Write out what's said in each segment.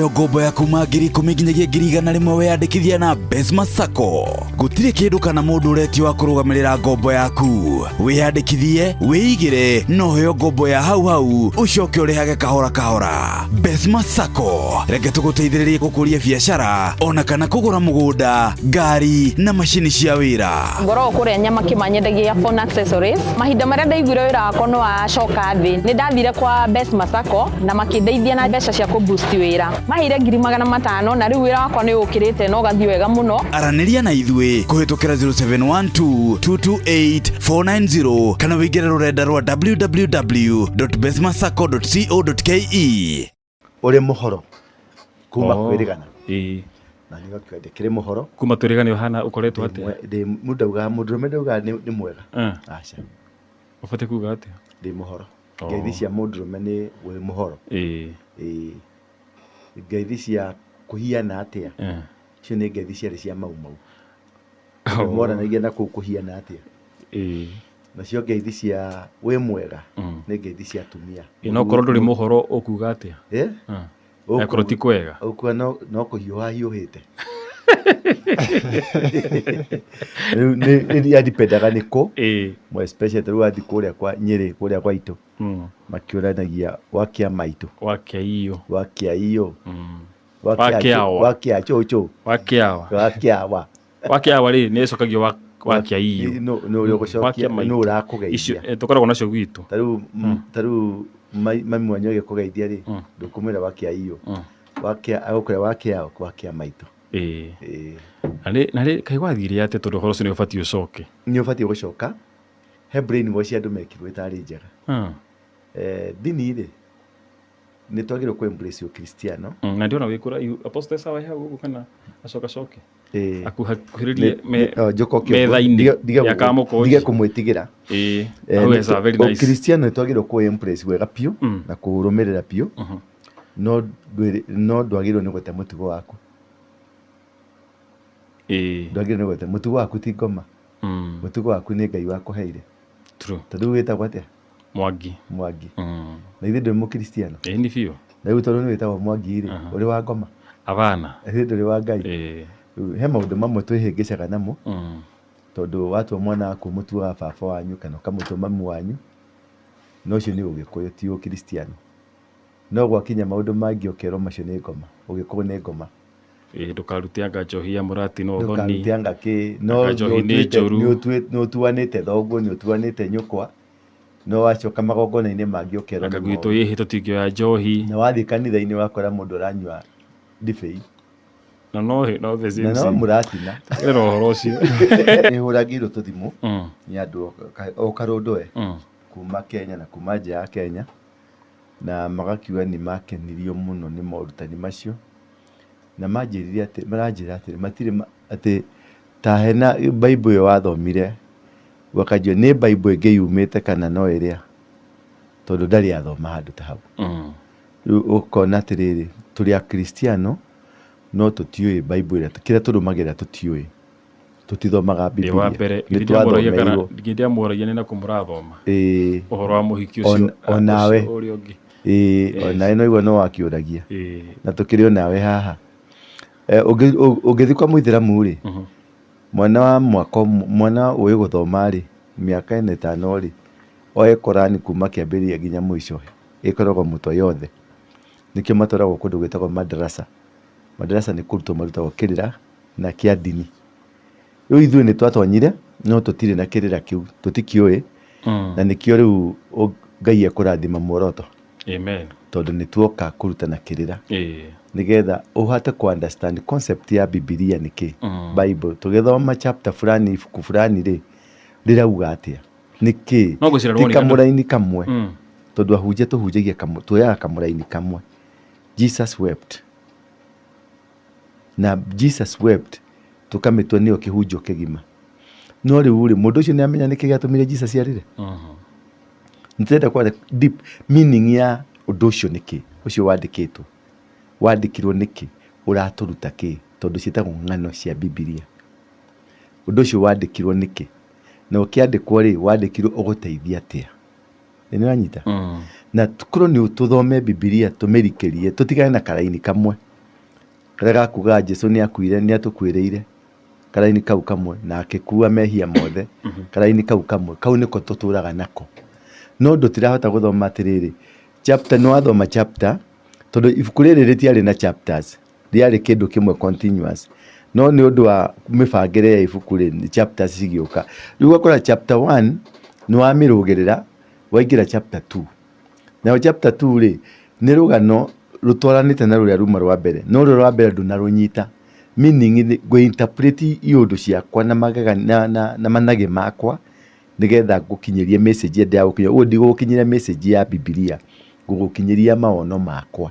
Ũheo ngombo ya kuma 10,000 nginyagia 100,000 weyandĩkithia na Besma Sacco. Gũtirĩ kĩndũ kana mũndũ ũretio wa kũrũgamĩrĩra ngombo yaku. Wĩyandĩkithie, wĩigĩre na ũheo ngombo ya hau hau ũcoke ũrĩhage kahora kahora. Besma Sacco, reke tũgũteithĩrĩrie gũkũria biacara ona kana kũgũra mũgũnda, ngari na macini cia wĩra. Ngoragwo kũrĩa Nyamakima nyendagia phone accessories. Mahinda marĩa ndaiguire wĩra wakwa nĩ wacoka thĩ, nĩ ndathire kwa Besma Sacco na makĩndeithia na mbeca cia kũ boost wĩra. Maheire 500,000 na rĩu wĩra wakwa nĩ ũkĩrĩte na ũgathiĩ wega mũno. Aranĩria na ithuĩ kũhĩtũkĩra 0712 228 490 kana wĩingĩre rũrenda rwa www.besmasacco.co.ke. Ũrĩ mũhoro kuma Oh, kwĩrĩgana ĩĩ. Na nĩ gakĩende kĩrĩ mũhoro. Kuma twĩrĩgane ũhana ũkoretwo atĩa? Ndĩ mũndũ ndaugaga, mũndũrũme ndaugaga nĩ mwega. Aca. Ũbatiĩ kuga atĩa? Ndĩ mũhoro. Ngeithi cia mũndũrũme nĩ wĩ mũhoro. Ĩĩ. Ngeithi cia kũhiana atĩa, icio nĩ ngeithi ciarĩ cia Mau Mau. Andũ moranagia na kũu kũhiana atĩa. Nacio ngeithi cia wĩ mwega nĩ ngeithi cia atumia. Ĩ no korwo ndũrĩ mũhoro ũkuga atĩa? Ĩ? Angĩkorwo ti kwega. Ũkuga no kũhiũha hiũhĩte. Rĩu nĩ yandipendaga nĩ kũ, more especially ta rĩu wathiĩ kũrĩa kwa Nyĩrĩ kũrĩa kwa itũ, makĩũranagia wakĩa maitũ. Wakĩa iyũ. Wakĩa iyũ. Wakĩa awa. Wakĩa cũcũ. Wakĩa awa. Wakĩa awa. Wakĩa awa rĩ, nĩ ĩcokagio wakĩa iyũ. Nũ ũrĩa ũgũcokia, nũ ũrakũgeithia. Icio tũkoragwo nacio gwitũ. Ta rĩu ta rĩu mami wanyu agĩkũgeithia rĩ, ndũkũmwĩra wakĩa iyũ. Wakĩa, agũkwĩra wakĩa wakĩa maitũ. Ĩĩ. Na rĩ, kaĩ gwathire atĩa tondũ ũhoro ũcio nĩ ũbatiĩ ũcoke? Nĩ ũbatiĩ gũcoka. He brain wash andũ mekirwo ĩtarĩ njega. Ndini rĩ, nĩ twagĩrĩirwo kũ embrace ũkristiano. Na ndĩrona wĩ kũraihu. Apostle sawa hau ũguo kana acoka coke? Ĩĩ. Akuhĩrĩrie Njoke kĩongo. metha-inĩ ya Kamũkũnji. Ndige kũmwĩtigĩra. Ĩĩ. Hau is a very nice. Ũkristiano nĩ twagĩrĩirwo kũ embrace wega biũ na kũũrũmĩrĩra biũ. No no ndwagĩrĩirwo nĩ gũte mũtugo waku. Ndwagĩrĩirwo nĩ gũte mũtugo waku ti ngoma. Mũtugo waku nĩ Ngai wakũheire. True. Tondũ rĩu wĩtagwo atĩa? Mwangi. Mwangi. Na ithuĩ ndũrĩ mũkristiano? Ĩĩ nĩ biũ. Na rĩu tondũ nĩ wĩtagwo Mwangi rĩ, ũrĩ wa ngoma? Abana. Ithuĩ ndũrĩ wa Ngai? Ĩĩ. Rĩu he maũndũ mamwe twĩhĩngĩcaga namo, tondũ watua mwana waku ũmũtuaga baba wanyu kana ũkamũtua mamu wanyu, na ũcio nĩ ũgĩkũyũ ti ũkristiano. No gwakinya maũndũ mangĩ ũkerwo macio nĩ ngoma, ũgĩkũyũ nĩ ngoma. Ĩĩ ndũkarute anga njohi ya mũratino ũthoni. Ndũkarute anga kĩ, no Anga njohi nĩ njũru. nĩ ũtuanĩte thoguo, nĩ ũtuanĩte nyũkwa, no wacoka magongona-inĩ mangĩ ũkerwo Anga nĩ gwitũ moru. ĩhĩ tũtingĩoya njohi. Na wathiĩ kanitha-inĩ wakora mũndũ ũranyua ndibei. Na no no the same Na no same. mũratina. Tigĩrĩra ũhoro ũcio. Nĩ hũragĩirwo tũthimũ nĩ andũ o karũndũe kuma Kenya na kuma nja ya Kenya, na magakiuga nĩ makenirio mũno nĩ morutani macio, na manjĩrire atĩ, maranjĩra atĩrĩ, matirĩ atĩ ta hena Bible ĩyo wathomire, ũkanjũria nĩ Bible ĩngĩ yumĩte kana no ĩrĩa, tondũ ndarĩ athoma handũ ta hau. Rĩu ũkona atĩrĩrĩ, tũrĩ akristiano no tũtiũĩ Bible ĩrĩa, kĩrĩa tũrũmagĩrĩra tũtiũĩ. Tũtithomaga Ndĩ wa Bibilia. mbere, Nĩ githĩ ndiamũragia kana twathomeirwo. githĩ ndiamũragia nĩ nakũ mũrathoma? Ĩĩ. Ũhoro wa mũhiki ũcio, Onawe. ũcio ũrĩa ũngĩ. Ĩĩ, onawe no igua no wakĩũragia. Ĩĩ. Na tũkĩrĩ onawe haha. Ũngĩthiĩ kwa mũithĩramu rĩ, mwana wa mwaka ũmwe, mwana ũĩ gũthoma rĩ, mĩaka ĩna ĩtano rĩ, oe Korani kuma kĩambĩrĩria nginya mũico, ĩkoragwo mũtwe yothe. Nĩkĩo matwaragwo kũndũ gwĩtagwo madrasa. Madrasa nĩ kũrutwo marutagwo kĩrĩra na kĩa ndini. Rĩu ithuĩ nĩ twatonyire no tũtirĩ na kĩrĩra kĩu, tũtikĩũĩ na nĩkĩo rĩu Ngai ekũrathima muoroto. Amen. Tondũ nĩ tuoka kũrutana kĩrĩra. Nĩgetha ũhote kũ understand concept ya Bibilia nĩ kĩ. Bible. Tũgĩthoma chapter fulani ibuku fulani rĩ, rĩrauga atĩa? Nĩ kĩ? No ngwĩciria Ti nĩwonire andũ- kamũraini kamwe. Tondũ ahunjia tũhunjagia kamũ, tuoyaga kamũraini kamwe. Jesus wept. Na Jesus wept tũkamĩtua nĩyo kĩhunjio kĩgima. No rĩu rĩ, mũndũ ũcio nĩ amenya nĩkĩ gĩatũmire Jesus arĩre? Nĩ tũrenda kwaria deep meaning ya ũndũ ũcio nĩkĩ, ũcio wandĩkĩtwo. Wandĩkirwo nĩkĩ? Ũratũruta kĩ? Tondũ ciĩtagwo ng'ano cia Bibilia. Ũndũ ũcio wandĩkirwo nĩkĩ? Na ũkĩandĩkwo rĩ, wandĩkirwo ũgũteithia atĩa? Nĩ ũranyita? Na korwo nĩ tũthome Bibilia tũmĩrikĩrie, tũtigane na karaini kamwe. Karĩa gakugaga Jesu nĩ akuire, nĩ atũkuĩrĩire, karaini kau kamwe, na akĩkua mehia mothe, karaini kau kamwe, kau nĩko tũtũraga nako. No ndũtirahota gũthoma atĩrĩrĩ, chapter, nĩ wathoma chapter, tondũ ibuku rĩrĩ rĩtiarĩ na chapters, rĩarĩ kĩndũ kĩmwe continuous. No nĩ ũndũ wa mĩbangĩre ya ibuku rĩ, chapters cigĩũka. Rĩu ũgakora chapter 1 nĩ wamĩrũgĩrĩra, waingĩra chapter 2. Nayo chapter 2 rĩ, nĩ rũgano rũtwaranĩte na rũrĩa ruma rwa mbere, no rũrĩa rwa mbere ndũnarũnyita. Meaning nĩ ngũ interpret iũndũ ciakwa na magega na managĩ makwa nĩgetha ngũkinyĩrie message ĩrĩa ndĩragũkinyĩria. Ũguo ndigũgũkinyĩria message ya Bibilia, ngũgũkinyĩria mawono makwa.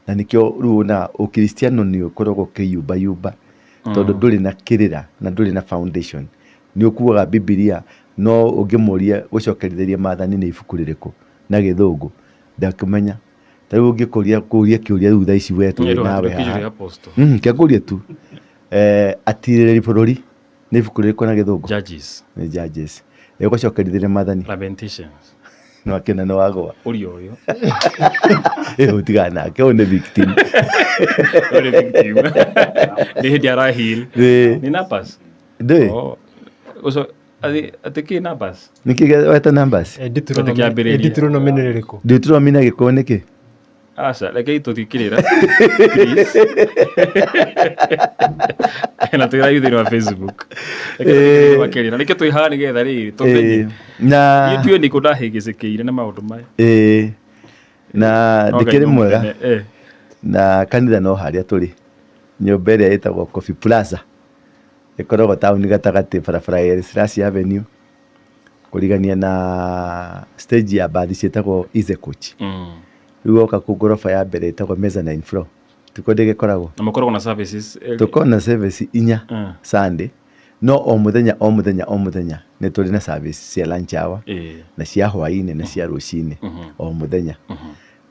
Na nĩkĩo rĩu wonaga ũkristiano nĩ ũkoragwo ũkĩyumbayumba tondũ ndũrĩ na kĩrĩra na ndũrĩ na foundation. Nĩ ũkuaga Bibilia no ũngĩmũria gũcokerithĩria maathani nĩ ibuku rĩrĩkũ na gĩthũngũ ndakũmenya. Ta rĩu ũngĩkũria kũria kĩũria rĩu thaa ici we tũrĩ nawe haha. Kĩangũrie tu. Atirĩrĩri bũrũri nĩ ibuku rĩrĩkũ na gĩthũngũ? Judges. Nĩ Judges. Ĩgũcokerithĩria maathani? Lamentations. Nĩ wakĩona nĩ wagũa. Ũria ũyũ. Ĩ ũtigana nake, ũyũ nĩ victim. Ũyũ nĩ victim. Nĩ hĩndĩ ara heal. Nĩ numbers. Ndũĩ? Oh. Ũcio atĩ atĩ kĩ numbers? Nĩkĩ weta numbers? Deuteronomy. Kĩambĩrĩria. Deuteronomy nĩ rĩrĩkũ? Deuteronomy na gĩkũyũ nĩkĩ? Aca, rekei tũthikĩrĩra. Please. Na twĩ live thĩinĩ wa Facebook. Rekei tũthikĩrĩre makĩria. Na nĩkĩo twĩ haha nĩgetha rĩrĩ tũmenye. Na Niĩ ndiũĩ nĩkũ ndahĩngĩcĩkĩire na maũndũ maya. Ĩĩ. Na No Ngai ndĩkĩrĩ no mwega. mũnene, eh. Na kanitha no harĩa tũrĩ. Nyũmba ĩrĩa ĩtagwo Coffee Plaza. Ĩkoragwo taũni gatagatĩ barabara ya Selassie Avenue. Kũrigania na stage ya mbathi ciĩtagwo Easy Coach. Rĩu woka kũu ngoroba ya mbere ĩtagwo mezzanine floor. Tikuo ndĩgĩkoragwo. Na mũkoragwo na services. Tũkoragwo na service inya Sunday. No o mũthenya o mũthenya o mũthenya nĩ tũrĩ na service cia lunch hour na cia hwainĩ na cia rũcinĩ o mũthenya.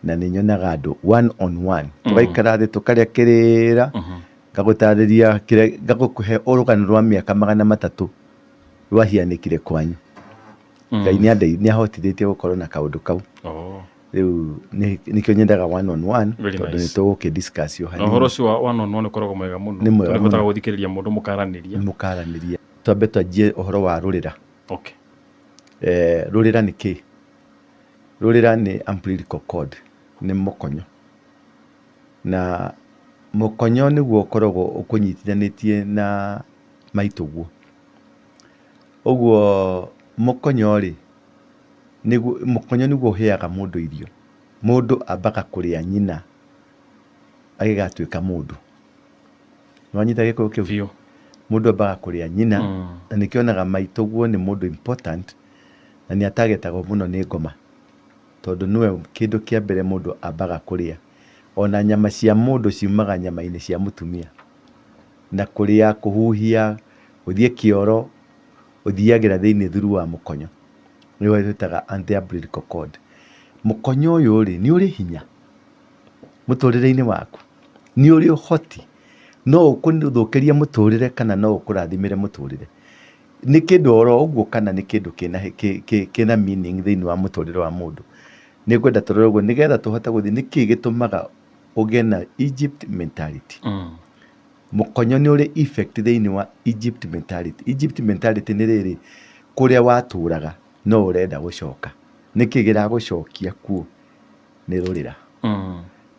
Na nĩ nyonaga andũ one on one. Tũgaikara thĩ tũkarĩa kĩrĩra, ngagũtarĩria kĩrĩa, ngagũkũhe rũgano rwa mĩaka 300 rwahianĩkire kwanyu. Ngai nĩ ahotithĩtie gũkorwo na kaũndũ kau. Rĩu nĩkĩo nyendaga one on one Very tondũ nice. nĩ tũgũkĩ discuss o Na ũhoro hanini. ũcio wa one on one ũkoragwo mwega mũno. Nĩ mwega Tondũ ũhotaga mũno. gũthikĩrĩria mũndũ mũkaranĩria. Mũkaranĩria. Twambe twanjie ũhoro wa rũrĩra. Rũrĩra nĩ kĩĩ? Rũrĩra nĩ umbilical cord, nĩ mũkonyo. Na mũkonyo nĩguo ũkoragwo ũkũnyitithanĩtie na maitũguo. Ũguo mũkonyo rĩ, nĩguo mũkonyo nĩguo ũheaga mũndũ irio. Mũndũ ambaga kũrĩa nyina agĩgatuĩka mũndũ. Nĩwanyita gĩkũyũ kĩu? Biũ. Mũndũ ambaga kũrĩa nyina, na nĩkĩo onaga maitũguo nĩ mũndũ important, na nĩ atagetagwo mũno nĩ ngoma. Tondũ nĩwe kĩndũ kĩa mbere mũndũ ambaga kũrĩa. Ona nyama cia mũndũ ciumaga nyama-inĩ cia mũtumia. Na kũrĩa, kũhuhia, gũthiĩ kĩoro, ũthiagĩra thĩinĩ through wa mũkonyo. Nĩguo twĩtaga umbilical cord. Mũkonyo ũyũ rĩ, nĩ ũrĩ hinya mũtũrĩre-inĩ waku? Nĩ ũrĩ ũhoti? No ũkũthũkĩrie mũtũrĩre kana no ũkũrathimĩre mũtũrĩre? Nĩ kĩndũ oro ũguo kana nĩ kĩndũ kĩna meaning thĩinĩ wa mũtũrĩre wa mũndũ? Nĩ ngwenda tũrore ũguo nĩgetha tũhote gũthiĩ nĩkĩ gĩtũmaga ũgĩe na Egypt mentality. Mũkonyo nĩ ũrĩ effect thĩinĩ wa Egypt mentality. Egypt mentality nĩ rĩrĩ, kũrĩa watũraga no ũrenda gũcoka. Nĩkĩ kĩragũcokia kuo? Nĩ rũrĩra.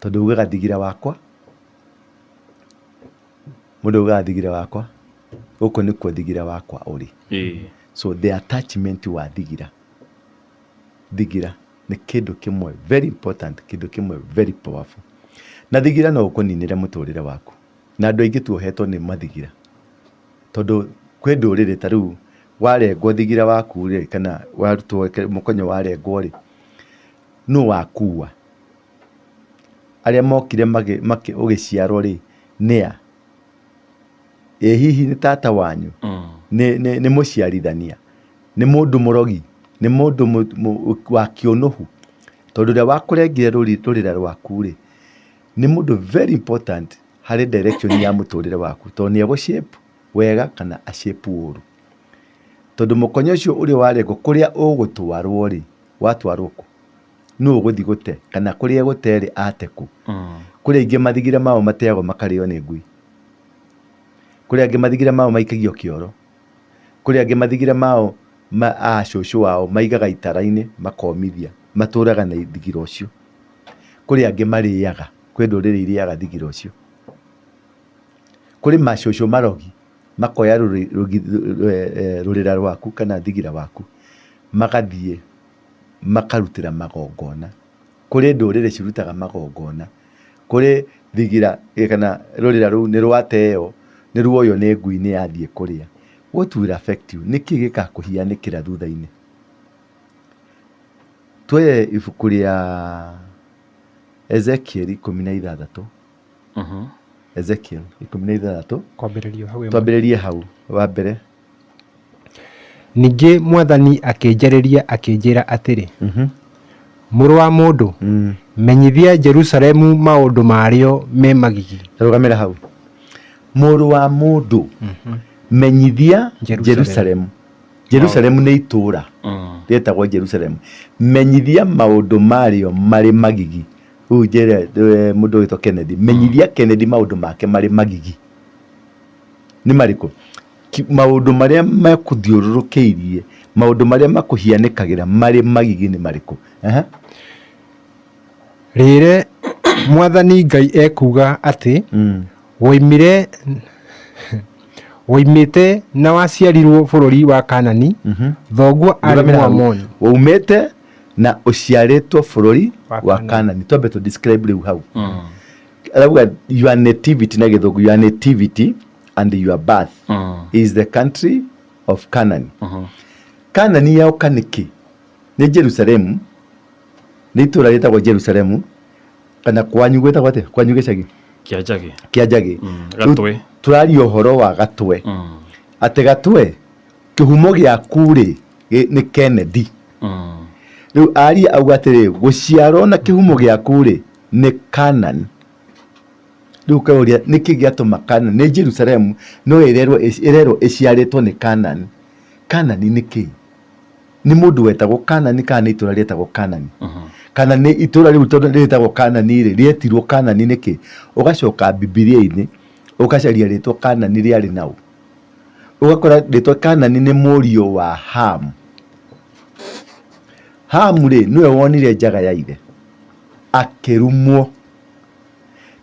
Tondũ ugaga thigira wakwa, mũndũ augaga thigira wakwa, gũkũ nĩkuo thigira wakwa ũrĩ. So the attachment wa thigira, thigira nĩ kĩndũ kĩmwe very important, kĩndũ kĩmwe very powerful. Na thigira no ũkũninĩre mũtũrĩre waku. Na andũ aingĩ tuohetwo nĩ mathigira. Tondũ kwĩ ndũrĩrĩ ta rĩu warengwo thigira waku rĩ, kana warutwo mũkonyo warengwo rĩ, nũ wakua? Arĩa mokire ũgĩciarwo rĩ, nĩa? Ĩ hihi nĩ tata wanyu? Nĩ mũciarithania? Nĩ mũndũ mũrogi? Nĩ mũndũ wa kĩũnũhu? Tondũ ũrĩa wakũrengire rũrĩra rwaku rĩ, nĩ mũndũ very important harĩ direction ya mũtũrĩre waku. Tondũ nĩ egũ shape wega kana a shape ũru. Tondũ mũkonyo ũcio ũrĩa warengwo kũrĩa ũgũtwarwo rĩ, watwarwo kũ? Nũ ũgũthiĩ gũte kana kũrĩa egũte rĩ ate kũ? Kũrĩ aingĩ mathigira mao mateagwo makarĩo nĩ ngui. Kũrĩ angĩ mathigira mao maikagio kĩoro. Kũrĩ angĩ mathigira mao ma a cũcũ wao maigaga itara-inĩ makomithia, matũraga na thigira ũcio. Kũrĩ angĩ marĩaga, kwĩ ndũrĩrĩ irĩaga thigira ũcio. Kũrĩ macũcũ marogi, makoya rũrĩra rwaku kana thigira waku, magathiĩ makarutĩra magongona. Kũrĩ ndũrĩrĩ cirutaga magongona, kũrĩ thigira kana rũrĩra rũu nĩ rwateo, nĩ ruoywo nĩ ngui nĩ yathiĩ kũrĩa. What will affect you? Nĩkĩ gĩgakũhianĩkĩra thutha-inĩ? Tuoye ibuku rĩa Ezekiel 16, Ezekiel 16, Kwambĩrĩria hau ĩmwe. Twambĩrĩrie hau wa mbere. Ningĩ mwathani akĩnjarĩria akĩnjĩra atĩrĩ, Mũrũ wa mũndũ, menyithia Jerusalemu maũndũ marĩo me magigi. Rũgamĩra hau. Mũrũ wa mũndũ, menyithia Jerusalemu. Jerusalemu. Jerusalemu nĩ itũũra rĩetagwo Jerusalemu. Menyithia maũndũ marĩo marĩ magigi. Rĩu njĩre mũndũ ũgwĩtwo Kennedy, menyithia Kennedy maũndũ make marĩ magigi. Nĩ marĩkũ? Maũndũ marĩa makũthiũrũrũkĩirie, maũndũ marĩa makũhianĩkagĩra marĩ magigi nĩ marĩkũ? Aha. Rĩĩre mwathani Ngai ekuuga atĩ, woimire woimĩte na waciarirwo bũrũri wa Kaanani, thoguo aarĩ Rũgamĩra hau. Mũamoni. Waumĩte na ũciarĩtwo bũrũri Wa wa Kaanani. Kaanani. Twambe tũ describe rĩu hau. Arauga your nativity na gĩthũngũ, your nativity and your birth is the country of Canaan. Canaan yoka nĩkĩ? Nĩ Jerusalemu, nĩ itũũra rĩtagwo Jerusalemu, kana kwanyu gwĩtagwo atĩa? Kwanyu gĩcagi? Kĩanjagĩ. Kĩanjagĩ. Rĩu Gatwe. Tũraria ũhoro wa Gatwe. Atĩ Gatwe, kĩhumo gĩaku rĩ, nĩ Kennedy. Rĩu aria auga atĩrĩ, gũciarwo na kĩhumo gĩaku rĩ, nĩ Canaan. Rĩu ũkeyũria nĩkĩ gĩatũma Canaan, nĩ Jerusalemu no ĩrerwo ĩrerwo ĩciarĩtwo nĩ Canaan. Canaan nĩ kĩĩ? Nĩ mũndũ wetagwo Canaan kana nĩ itũra rĩetagwo Canaan? Kana nĩ itũra rĩu tondũ rĩtagwo Canaan rĩ, rĩetirwo Canaan nĩkĩ? Ũgacoka Bibilia-inĩ ũgacaria rĩtwa Canaan rĩarĩ naũ. Ũgakora rĩtwa Canaan nĩ mũriũ wa Hamu. Hamu rĩ, nĩwe wonire njaga ya ithe, akĩrumwo.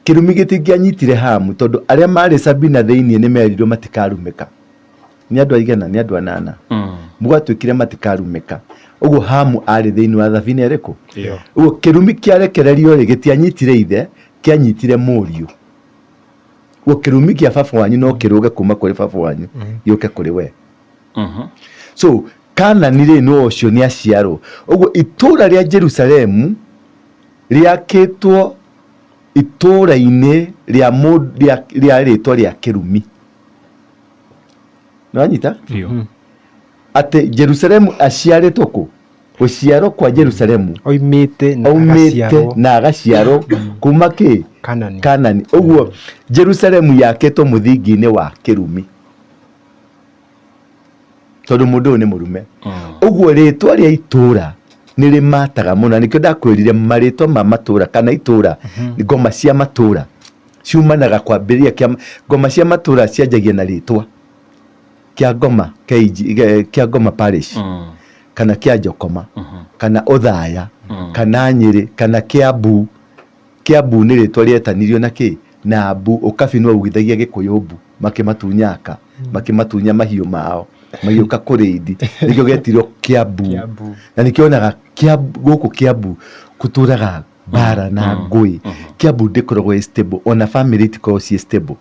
Kĩrumi gĩtingĩanyitire Hamu tondũ arĩa marĩ Sabina thĩinĩ nĩ merirwo matikarumĩka. Nĩ andũ aigana? Nĩ andũ anana. Gwatuĩkire matikarumĩka. Ũguo Hamu arĩ thĩinĩ wa thabina ĩrĩkũ? Ĩyo. Ũguo kĩrumi kĩarekererio rĩ, gĩtianyitire ithe, kĩanyitire mũriũ. Ũguo kĩrumi kĩa baba wanyu no kĩrũge kuma kũrĩ baba wanyu gĩũke kũrĩ we. So Kanani rĩ, no ũcio nĩ aciarwo. Ũguo itũũra rĩa Jerusalemu rĩakĩtwo itũũra-inĩ rĩa rĩa rĩa rĩtwa rĩa kĩrumi. Nĩwanyita? Biũ. Atĩ Jerusalemu aciarĩtwo kũ? Gũciarwo kwa Jerusalemu Oimĩte na aumĩte agaciarwo na agaciarwo kuma kĩ? Kanani. Kanani. Ũguo Jerusalemu yakĩtwo mũthingi-inĩ wa kĩrumi. Tondũ mũndũ ũyũ nĩ mũrume. Ũguo rĩtwa rĩa itũra nĩ rĩmataga mũno na nĩkĩo ndakwĩrire marĩtwa ma matũra kana itũra ngoma cia matũra ciumanaga kwambĩrĩria kĩa ngoma cia matũra cianjagia na rĩtwa kĩa ngoma KG, kĩa ngoma parish kana kĩa njokoma kana ũthaya kana nyĩrĩ kana kĩambu. Kĩambu nĩ rĩtwa rĩetanirio na kĩ? Na mbu. Ũkabi nĩ waugithagia Gĩkũyũ mbu makĩmatunya aka, makĩmatunya mahiũ mao, magĩũka kũrĩithi. Nĩkĩo gĩetirwo Kĩambu. Kĩambu. Na nĩkĩo wonaga gũkũ Kĩambu gũtũraga mbara na ngũĩ. Kĩambu ndĩkoragwo ĩ stable, ona bamĩrĩ itikoragwo ciĩ stable.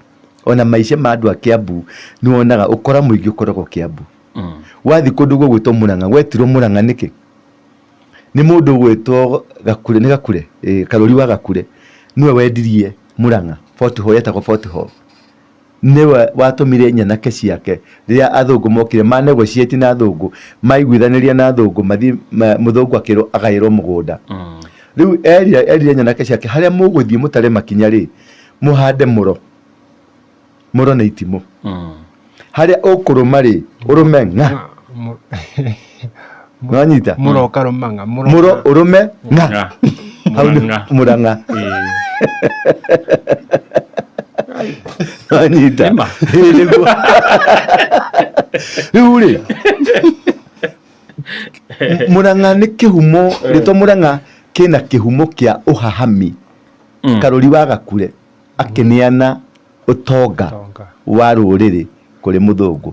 Ona maica ma andũ a Kĩambu nĩ wonaga ũkora mũingĩ ũkoragwo Kĩambu. Wathiĩ kũndũ gũgwĩtwo Mũrang'a, gwetirwo Mũrang'a nĩkĩ? Nĩ mũndũ ũgwĩtwo Gakure, nĩ Gakure? Ĩĩ, Karũri wa Gakure, nĩwe wendirie Mũrang'a, Fort Hall, yetagwo Fort Hall. Nĩwe watũmire nyanake ciake, rĩrĩa athũngũ mokire, ma negotiate na athũngũ, maiguithanĩria na athũngũ, mathiĩ, mũthũngũ akĩrwo agaĩrwo mũgũnda. Rĩu erire, erire nyanake ciake, harĩa mũgũthiĩ mũtare makinya rĩ, mũhande mũro. Mũro nĩ itimũ. Harĩa ũkũrũma rĩ, ũrũme ng'a. Nwanyita? Mũro ũkarũmang'a. Mũro ũrũme ng'a. Ng'a. Hau nĩ Mũrang'a. Mũrang'a. Ĩĩ. Nwanyita? Nĩma. Ĩĩ, nĩguo. Rĩu rĩ, Mũrang'a nĩ kĩhumo, rĩtwa Mũrang'a kĩna kĩhumo kĩa ũhahami. Karũri wa Gakure akĩneana ũtonga Ũtonga. wa rũrĩrĩ kũrĩ mũthũngũ.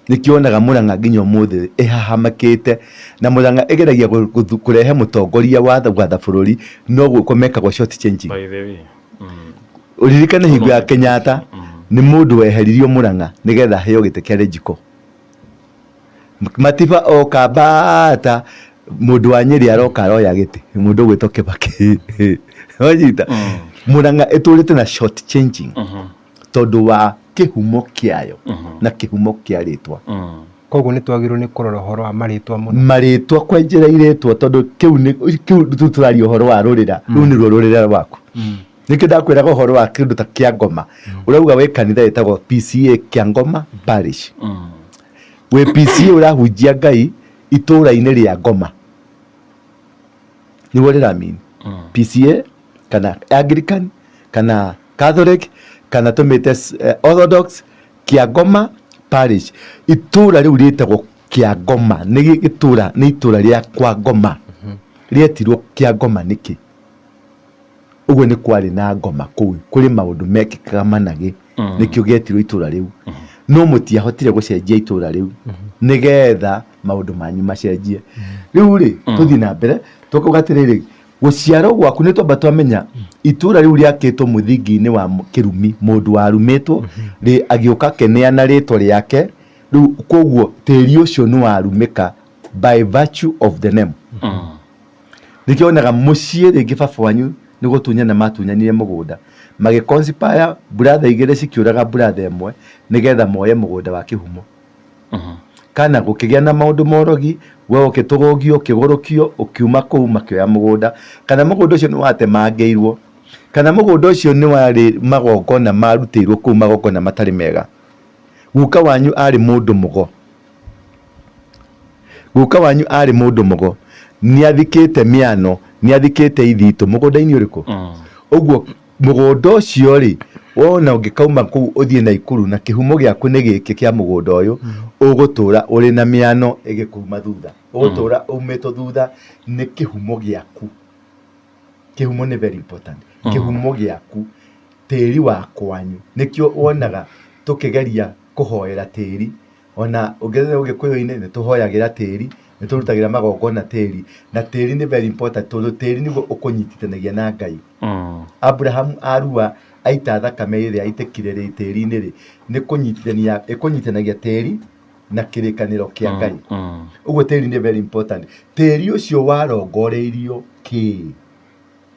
Nĩkĩo wonaga Mũrang'a nginya ũmũthĩ ĩhahamĩkĩte, na Mũrang'a ĩgeragia kũrehe mũtongoria wa gwatha bũrũri, no gwĩkwo mekagwo short changing. By the way. Ũririkane hingo ya Kenyatta nĩ mũndũ weheririo Mũrang'a nĩgetha aheo gĩtĩ kĩa Lejiko. Matiba oka mbata mũndũ wa Nyĩrĩ aroka aroya gĩtĩ, mũndũ ũgwĩtwo Kĩbakĩ. Wanyita? Mũrang'a ĩtũrĩte na short changing tondũ wa kĩhumo kĩayo na kĩhumo kĩa rĩtwa. Koguo nĩ twagĩrĩirwo nĩ kũrora ũhoro wa marĩtwa mũno. Marĩtwa kwenjera irĩtwa tondũ kĩu nĩ kĩu rĩu tũraria ũhoro wa rũrĩra, rũu nĩruo rũrĩra rwaku. Nĩkĩo ndakwĩraga ũhoro wa kĩndũ ta Kĩangoma. Ũrauga wĩ kanitha ĩtagwo PCA Kĩangoma Parish. Wĩ PCA ũrahunjia Ngai itũũra-inĩ rĩa Ngoma. Nĩguo rĩramini. PCA kana Anglican kana Catholic kana tũmĩte Orthodox Kĩangoma Parish. Itũũra rĩu rĩtagwo Kĩangoma. Nĩ gĩtũũra, nĩ itũũra rĩa kwa Ngoma. Rĩetirwo Kĩangoma nĩkĩ? Ũguo nĩ kwarĩ na ngoma kũu, kũrĩ maũndũ mekĩkaga managĩ, nĩkĩo gĩetirwo itũũra rĩu. No mũtiahotire gũcenjia itũũra rĩu nĩgetha maũndũ manyu macenjie. Rĩu rĩ, tũthiĩ na mbere, tũkauga atĩrĩrĩ, gũciarwo gwaku nĩ twamba twamenya itũũra rĩu rĩakĩtwo mũthingi-inĩ wa kĩrumi, mũndũ warumĩtwo, agĩũka akĩneana rĩtwa rĩake, rĩu koguo tĩri ũcio nĩ warumĩka by virtue of the name. Nĩkĩo wonaga mũciĩ rĩngĩ baba wanyu nĩ gũtunyana matunyanire mũgũnda, magĩ conspire brother igĩrĩ cikĩũraga brother ĩmwe nĩgetha moye mũgũnda wa kĩhumo. Kana gũkĩgĩa na maũndũ ma ũrogi, we ũkĩtũgũgio, ũkĩgũrũkio, ũkiuma kũu makĩoya mũgũnda. Kana mũgũnda ũcio nĩ watemangĩirwo, kana mũgũnda ũcio nĩ warĩ magongona marutĩirwo kũu magongona matarĩ mega. Guka wanyu arĩ mũndũ mũgo. Guka wanyu arĩ mũndũ mũgo, nĩathikĩte mĩano, nĩathikĩte ithitũ mũgũnda-inĩ ũrĩkũ? Ũguo mũgũnda ũcio rĩ, wona ũngĩkauma kũu ũthiĩ Naikuru na kĩhumo gĩaku nĩ gĩkĩ kĩa mũgũnda ũyũ, ũgũtũra ũrĩ na mĩano ĩgĩkuma thutha, ũgũtũra umĩtwo thutha nĩ kĩhumo gĩaku. Kĩhumo nĩ very important. Kĩhumo gĩaku, tĩri wa kwanyu, nĩkĩo wonaga tũkĩgeria kũhoera tĩri. Ona ũngĩrora ũgĩkũyũ-inĩ nĩ tũhoyagĩra tĩri, nĩ tũrutagĩra magongona tĩri, na tĩri nĩ very important tondũ tĩri nĩguo ũkũnyitithanagia na Ngai. Abraham arua aita thakame ĩrĩa aitĩkire rĩ tĩri-inĩ rĩ, nĩ kũnyitithania ĩkũnyitithanagia tĩri na kĩrĩkanĩro kĩa Ngai. Ũguo tĩri nĩ very important. Tĩri ũcio warongoreirio kĩĩ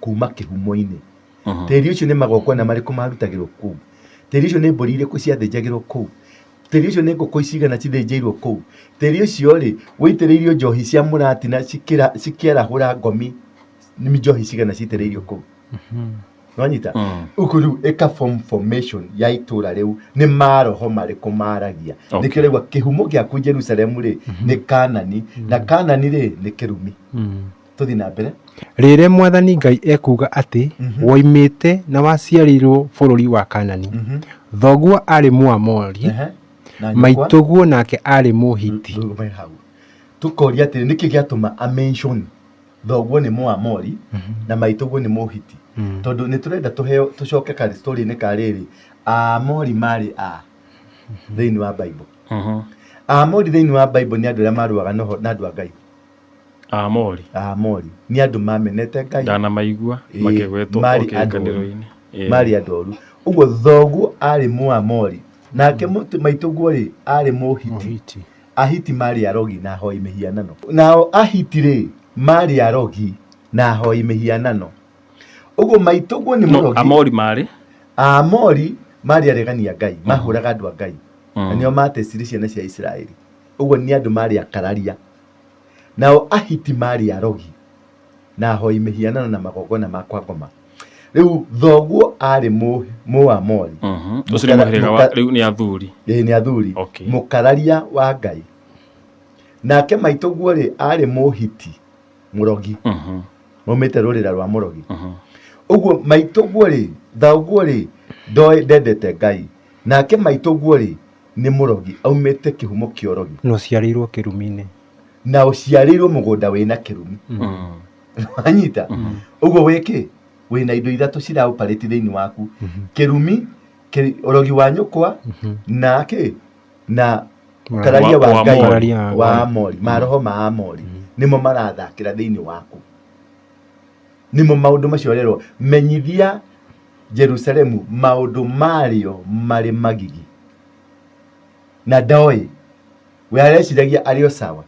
kuma kĩhumo-inĩ? Tĩri ũcio nĩ magongona marĩkũ marutagĩrwo kũu? Tĩri ũcio nĩ mbũri irĩkũ ciathĩnjagĩrwo kũu? Tĩri ũcio nĩ ngũkũ cigana cithĩnjĩirwo kũu? Tĩri ũcio rĩ, wũitĩrĩirio njohi cia mũratina cikĩarahũra ngomi, nĩ njohi cigana citĩrĩirio kũu? Nĩwanyita? Ũguo rĩu ĩka form formation ya itũra rĩu, nĩ maroho marĩkũ maragia. Nĩkĩo ũraigua kĩhumo gĩaku Jerusalemu rĩ, nĩ Kanani, na Kanani rĩ, nĩ kĩrumi. Tũthiĩ na mbere. Rĩrĩa Mwathani Ngai ekuuga atĩ woimĩte na waciarĩirwo bũrũri wa Kaanani, thoguo aarĩ Mũamori, Ehe. Na nyũkwa. maitũguo nake aarĩ Mũhiti. Rũgame hau. Tũkoria atĩrĩ, nĩkĩ gĩatũma a mention thoguo nĩ Mũamori na maitũguo nĩ Mũhiti? Tondũ nĩ tũrenda tũheo tũcoke ka story-inĩ ka rĩrĩ, Aamori marĩ a thĩinĩ wa Bible. Aamori thĩinĩ wa Bible nĩ andũ arĩa marũaga na ũho- na andũ a Ngai. Aamori. Aamori nĩ andũ mamenete Ngai. Ndanamaigua Ĩĩ, makĩgwetwo o marĩ andũ oru. kĩrĩkanĩro-inĩ. Ĩĩ. Marĩ andũ oru. Ũguo thoguo arĩ Mũamori nake maitũguo rĩ arĩ Mũhiti. Mũhiti. Ahiti marĩ arogi na ahoi mĩhianano. Nao Ahiti rĩ marĩ arogi na ahoi mĩhianano. Ũguo maitũguo nĩ No, mũrogi. Amori marĩ? Aamori marĩ aregani a Ngai, mahũraga andũ a Ngai. Na nĩo matecire ciana cia Isiraeli. Ũguo nĩ andũ marĩ akararia. Nao Ahiti maarĩ arogi, na ahoi mĩhianano na magongona ma kwa ngoma. Rĩu thoguo aarĩ Mũamori. Ũcio nĩ mũhĩrĩga wa rĩu nĩ athuri. Ĩĩ nĩ athuri. Okay. Mũkararia wa Ngai. Nake maitũguo rĩ, arĩ Mũhiti Mũrogi, maumĩte rũrĩra rwa Mũrogi. Ũguo maitũguo rĩ, thoguo rĩ, ndoĩ ndendete Ngai. Nake maitũguo rĩ, nĩ Mũrogi, aumĩte kĩhumo kĩa ũrogi. Na ũciarĩirwo kĩrumi-inĩ. Na ũciarĩirwo mũgũnda wĩna kĩrumi. Wanyita? Ũguo wĩ kĩ? Wĩna indo ithatũ cira operate thĩinĩ waku. Kĩrumi, ũrogi wa nyũkwa, na kĩ? Na ũkararia wa Ngai, Ũkararia wa wa Amori, maroho ma Amori nĩmo marathakĩra thĩinĩ waku. Nĩmo maũndũ macio ũrerwo, menyithia Jerusalemu maũndũ marĩo marĩ magigi. Na ndoĩ, we areciragia arĩ o sawa,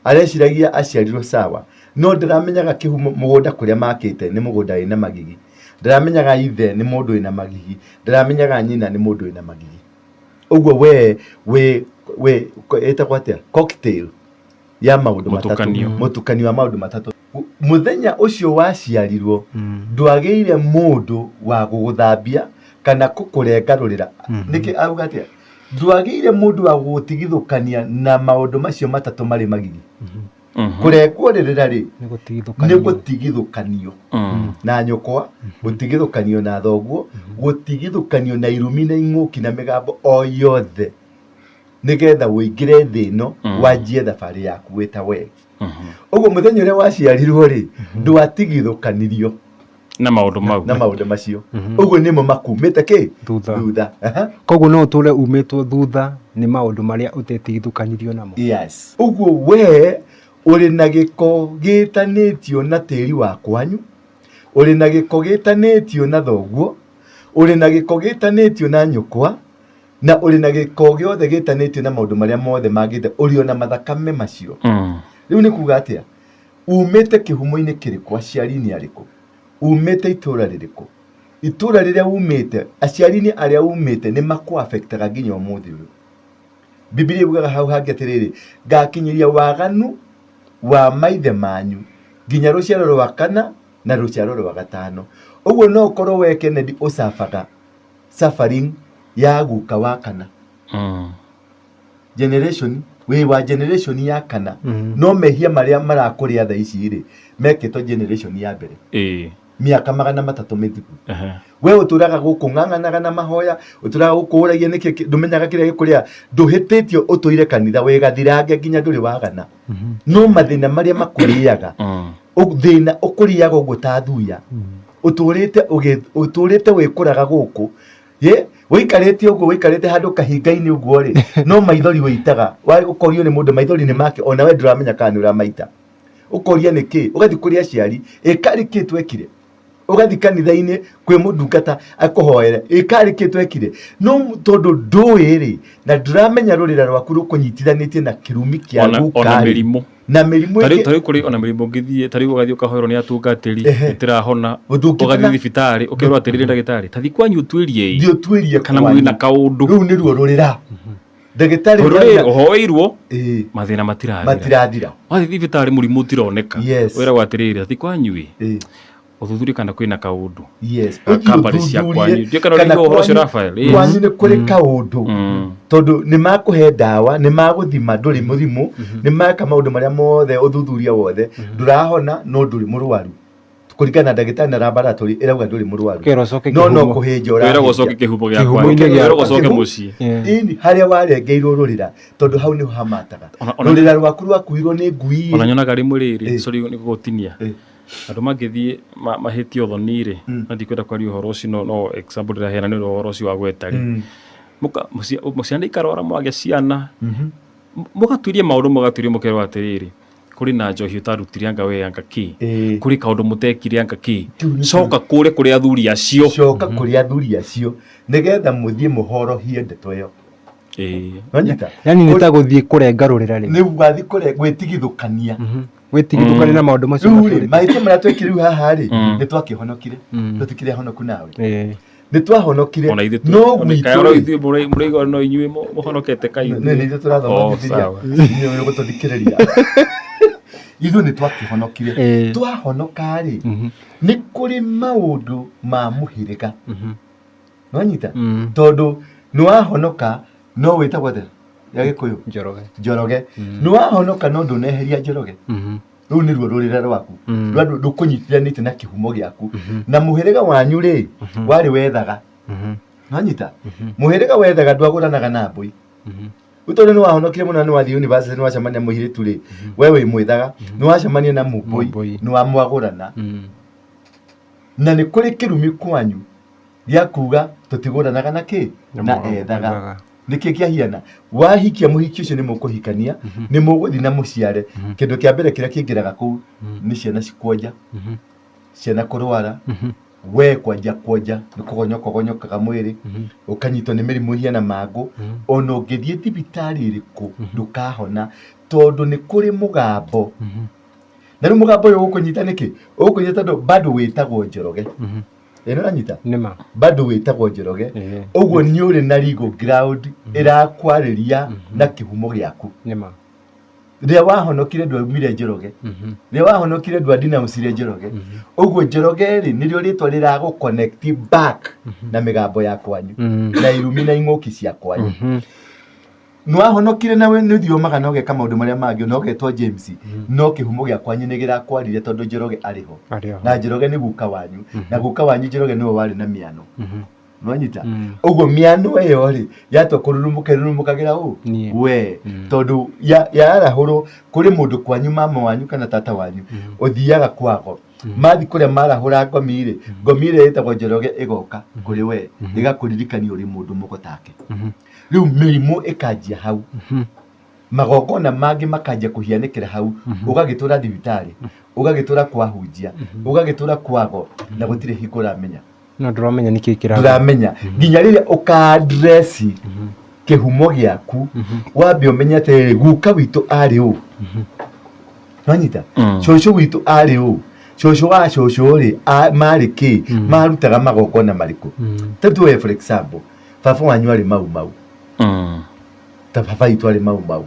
areciragia aciarirwo sawa, no ndaramenyaga kĩhumo mũgũnda kũrĩa makĩte nĩ mũgũnda wĩna magigi, ndaramenyaga ithe nĩ mũndũ wĩna magigi, ndaramenyaga nyina nĩ mũndũ wĩna magigi. Ũguo we wĩ wĩ ĩtagwo atĩa, cocktail ya maũndũ matatũ, Mũtukanio. Mũtukanio wa maũndũ matatũ. Mũthenya ũcio waciarirwo ndwagĩire mũndũ wa gũgũthambia kana kũkũrengarũrĩra. Nĩkĩ auga atĩa? Ndwagĩire mũndũ wa gũgũtigithũkania na maũndũ macio matatũ marĩ magigi. Kũrengwo rĩrĩra rĩ, Nĩ nĩ gũtigithũkanio. Gũtigithũkanio na nyũkwa, gũtigithũkanio na thoguo, gũtigithũkanio na irumi na ing'ũki na mĩgambo o yothe, nĩgetha ũingĩre thĩ ĩno, wanjie thabarĩ yaku wĩ ta we. Ũguo mũthenya ũrĩa waciarirwo rĩ, ndwatigithũkanirio Na maũndũ mau. Na maũndũ macio. Ũguo nĩmo makumĩte kĩ? Thutha. Thutha. Aha. Koguo no ũtũre umĩtwo thutha nĩ maũndũ marĩa ũtetigithũkanirio namo. Yes. Ũguo we ũrĩ na gĩko gĩtanĩtio na tĩri wa kwanyu, ũrĩ na gĩko gĩtanĩtio na thoguo, ũrĩ na gĩko gĩtanĩtio na nyũkwa, na ũrĩ na gĩko gĩothe gĩtanĩtio na maũndũ marĩa mothe mangĩte, ũrĩ ona mathakame macio. Rĩu nĩ kuga atĩa? Umĩte kĩhumo-inĩ kĩrĩkũ? Aciari-inĩ arĩkũ? Umĩte itũra rĩrĩkũ? Itũra rĩrĩa umĩte, aciari-inĩ arĩa umĩte nĩ makũ-affectaga nginya ũmũthĩ ũyũ. Bibilia yugaga hau hangĩ atĩrĩrĩ, ngakinyĩria waganu wa maithe manyu nginya rũciaro rwa kana na rũciaro rwa gatano. Ũguo no ũkorwo we Kennedy ũcabaga suffering ya guka wa kana. Generation, wĩ wa generation ya kana, no mehia marĩa marakũrĩa thaa ici rĩ, mekĩtwo generation ya mbere mĩaka 300 mĩthiru. We ũtũraga gũkũ ng'ang'anaga na mahoya, ũtũraga gũkũ ũragia nĩkĩ ndũmenyaga kĩrĩa gĩkũrĩa, ndũhĩtĩtio, ũtũire kanitha wĩ gathirange nginya ndũrĩ wagana, no mathĩna marĩa makũrĩaga, thĩna ũkũrĩaga ũguo ta thuya, ũtũrĩte wĩkũraga gũkũ, ye wĩikarĩte ũguo, wĩikarĩte handũ kahinga-inĩ ũguo rĩ, no maithori wĩitaga. Ũkorio nĩ mũndũ maithori nĩ make, ona we ndũramenya kana nĩ ũramaita. Ũkoria nĩ kĩ, ũgathiĩ kũrĩ aciari, ĩkarĩ kĩ twekire, ũgathiĩ kanitha-inĩ kwĩ mũndungata akũhoere, ĩkarĩ kĩ twekire, no tondũ ndũĩ rĩ, na ndũramenya rũrĩra rwaku rũkũnyitithanĩtie na kĩrumi kĩa Ona guka rĩ. mĩrimũ. Na mĩrimũ Tarĩu tarĩu kũrĩ ona mĩrimũ ũngĩthiĩ, tarĩu ũgathiĩ ũkahoerwo nĩ atungatĩri, ĩtĩrahona. Ũndũngĩtana- Ũgathiĩ thibitarĩ ũkerwo atĩrĩrĩ, ndagĩtarĩ, tathi kwanyu ũtuĩrie Thiĩ ũtuĩrie kana kwanyu. mwĩna kaũndũ. Rĩu nĩruo rũrĩra ndagĩtarĩ Tondũ rĩrĩ, ũhoeirwo, mathĩna matirathira. Matirathira. Wathiĩ thibitarĩ mũrimũ ũtironeka. Wĩragwo atĩrĩrĩ, tathi kwanyu ĩ, ũthuthurie kana kwĩna kaũndũ. Ka Ũthiĩ company cia ũthuthurie kwanyu. Ndiũĩ kana kana ũrĩ ũhoro ũcio, kwanyu- Raphael. Kwanyu nĩ kũrĩ kaũndũ, tondũ nĩ makũhe ndawa, nĩ magũthima ndũrĩ mũrimũ, nĩ meka maũndũ marĩa mothe, ũthuthuria wothe, ndũrahona, no ndũrĩ mũrwaru kũringana na ndagĩtarĩ na laboratory ĩrauga ndũrĩ mũrwaru. Ũkerwo ũcoke No kĩhumo. kũhĩnja Wĩragwo ũrahĩnja. ũcoke kĩhumo gĩa Kĩhumo-inĩ kwanyu. gĩa- Wĩragwo ũcoke Kĩhu- mũciĩ. Ĩni, harĩa warengeirwo rũrĩra, tondũ hau nĩho hamataga. Rũrĩra rwaku rwakuirwo nĩ ngui. Ona nyonaga rĩmwe rĩrĩ, sorry nĩ gũgũtinia, andũ mangĩthiĩ mahĩtie ũthoni rĩ, no ndikwenda kwaria ũhoro ũcio, no example ndĩraheana nĩ ũndũ wa ũhoro ũcio wa gweta rĩ, ciana ikarwara, mwagĩa ciana, mũgatuĩria maũndũ, mũgatuĩria, mũkerwo atĩrĩrĩ, kũrĩ na njohi ũtarutire anga we anga kĩ, kũrĩ kaũndũ mũtekire anga kĩ, Kĩu nĩkĩo- coka kũrĩa kũrĩ athuri acio. Coka kũrĩ athuri acio nĩgetha mũthiĩ mũhorohie ndeto ĩyo. Wanyita? Yani nĩ ta gũthiĩ kũrenga rũrĩra rĩ. Nĩ wathiĩ kũre gwĩtigithũkania. Gwĩtigithũkania na maũndũ macio Rĩu rĩ, matũrĩte. mahĩtia marĩa twekire rĩu haha rĩ, nĩ twakĩhonokire. Tũtikĩrĩ ahonoku nawe. Nĩ twahonokire. Ona ithuĩ No ona gwitũ kaĩ ona rĩ, ithuĩ mũraigua no inyuĩ mũhonokete kaĩ nĩ nĩ ithuĩ tũrathoma Oh, Bibilia. sawa. Inyuĩ mũgũtũthikĩrĩria. Ithuĩ nĩ twakĩhonokire. Twahonoka rĩ, nĩ kũrĩ maũndũ ma mũhĩrĩga. Nwanyita? Tondũ nĩ wahonoka, no wĩtagwo atĩa? Ya Gĩkũyũ? Njoroge. Njoroge. Nĩ wahonoka no ndũneheria Njoroge. Rũu nĩruo rũrĩra rwaku rwa rũkũnyitithanĩtie na kĩhumo gĩaku na mũhĩrĩga wanyu rĩ warĩ wethaga. Nwanyita? Mũhĩrĩga wethaga ndwagũranaga na mbũi. Rĩu tondũ nĩ wahonokire mũno na nĩ wathiĩ university nĩ wacemania na mũirĩtu rĩ, we wĩ mwĩthaga, nĩ wacemania na mũmbũi, Mũmbũi. nĩ wamwagũrana. Na nĩ kũrĩ kĩrumi kwanyu gĩa kuga tũtigũranaga na kĩ? Na Na ethaga. ethaga. Nĩkĩ kĩahiana? Wahikia mũhiki ũcio nĩ mũkũhikania, nĩ mũgũthiĩ na mũciare. Kĩndũ kĩa mbere kĩrĩa kĩingĩraga kũu nĩ ciana kuonja, ciana kũrwara, we kwanjia kuonja nĩ kũgonyoka ũgonyokaga mwĩrĩ, ũkanyitwo nĩ mĩrimũ ĩhiana mangũ, ona ũngĩthiĩ thibitarĩ ĩrĩkũ ndũkahona tondũ nĩ kũrĩ mũgambo. Na rĩu mũgambo ũyũ ũgũkũnyita nĩkĩ? Ũgũkũnyita tondũ bado wĩtagwo Njoroge. Ĩ nĩũranyita? Nĩma. Bado wĩtagwo Njoroge. Ĩĩ. Ũguo nĩ ũrĩ na legal ground ĩrakwarĩria na kĩhumo gĩaku. Nĩma. Rĩrĩa wahonokire ndwaumire Njoroge. Rĩrĩa wahonokire ndwadinauncire Njoroge. Ũguo Njoroge rĩ nĩrĩo rĩtwa rĩragũ connect back na mĩgambo ya kwanyu na irumi na ing'ũki cia kwanyu. Nĩwahonokire na nĩ ũthiomaga na ũgeka maũndũ marĩa mangĩ na ũgetwo James, no kĩhumo gĩa kwanyu nĩ kĩrakwarire tondũ Njoroge arĩ ho. Arĩ ho. Na Njoroge nĩ guka wanyu, na guka wanyu Njoroge nĩwe warĩ na mĩano. Nĩwanyita? Ũguo mĩano ĩyo rĩ, yatua kũrurumũka ĩrurumũkagĩra ũ? Niĩ. We. Tondũ yarahũrwo kũrĩ mũndũ kwanyu mama wanyu kana tata wanyu ũthiaga kwago. Mathiĩ kũrĩa marahũra ngomi rĩ, ngomi ĩrĩa ĩtagwo Njoroge ĩgoka kũrĩ we, ĩgakũririkania ũrĩ mũndũ mũgo take. Rĩu mĩrimũ ĩkanjia hau, magongona mangĩ makanjia kũhianĩkĩra hau, ũgagĩtũra thibitarĩ, ũgagĩtũra kwa hunjia, ũgagĩtũra kwago, na gũtirĩ hingo ũramenya. No ndũramenya nĩkĩ kĩrathiĩ. Ndũramenya nginya rĩrĩa ũka-address kĩhumo gĩaku, wambe ũmenye atĩrĩrĩ, guka witũ arĩ ũ? Nwanyita? Cũcũ witũ arĩ ũ? Cũcũ wa cũcũ rĩ, marĩ kĩ? Marutaga magongona marĩkũ? Ta tuoye for example, baba wanyu arĩ mau mau. Ta baba witũ arĩ mau mau.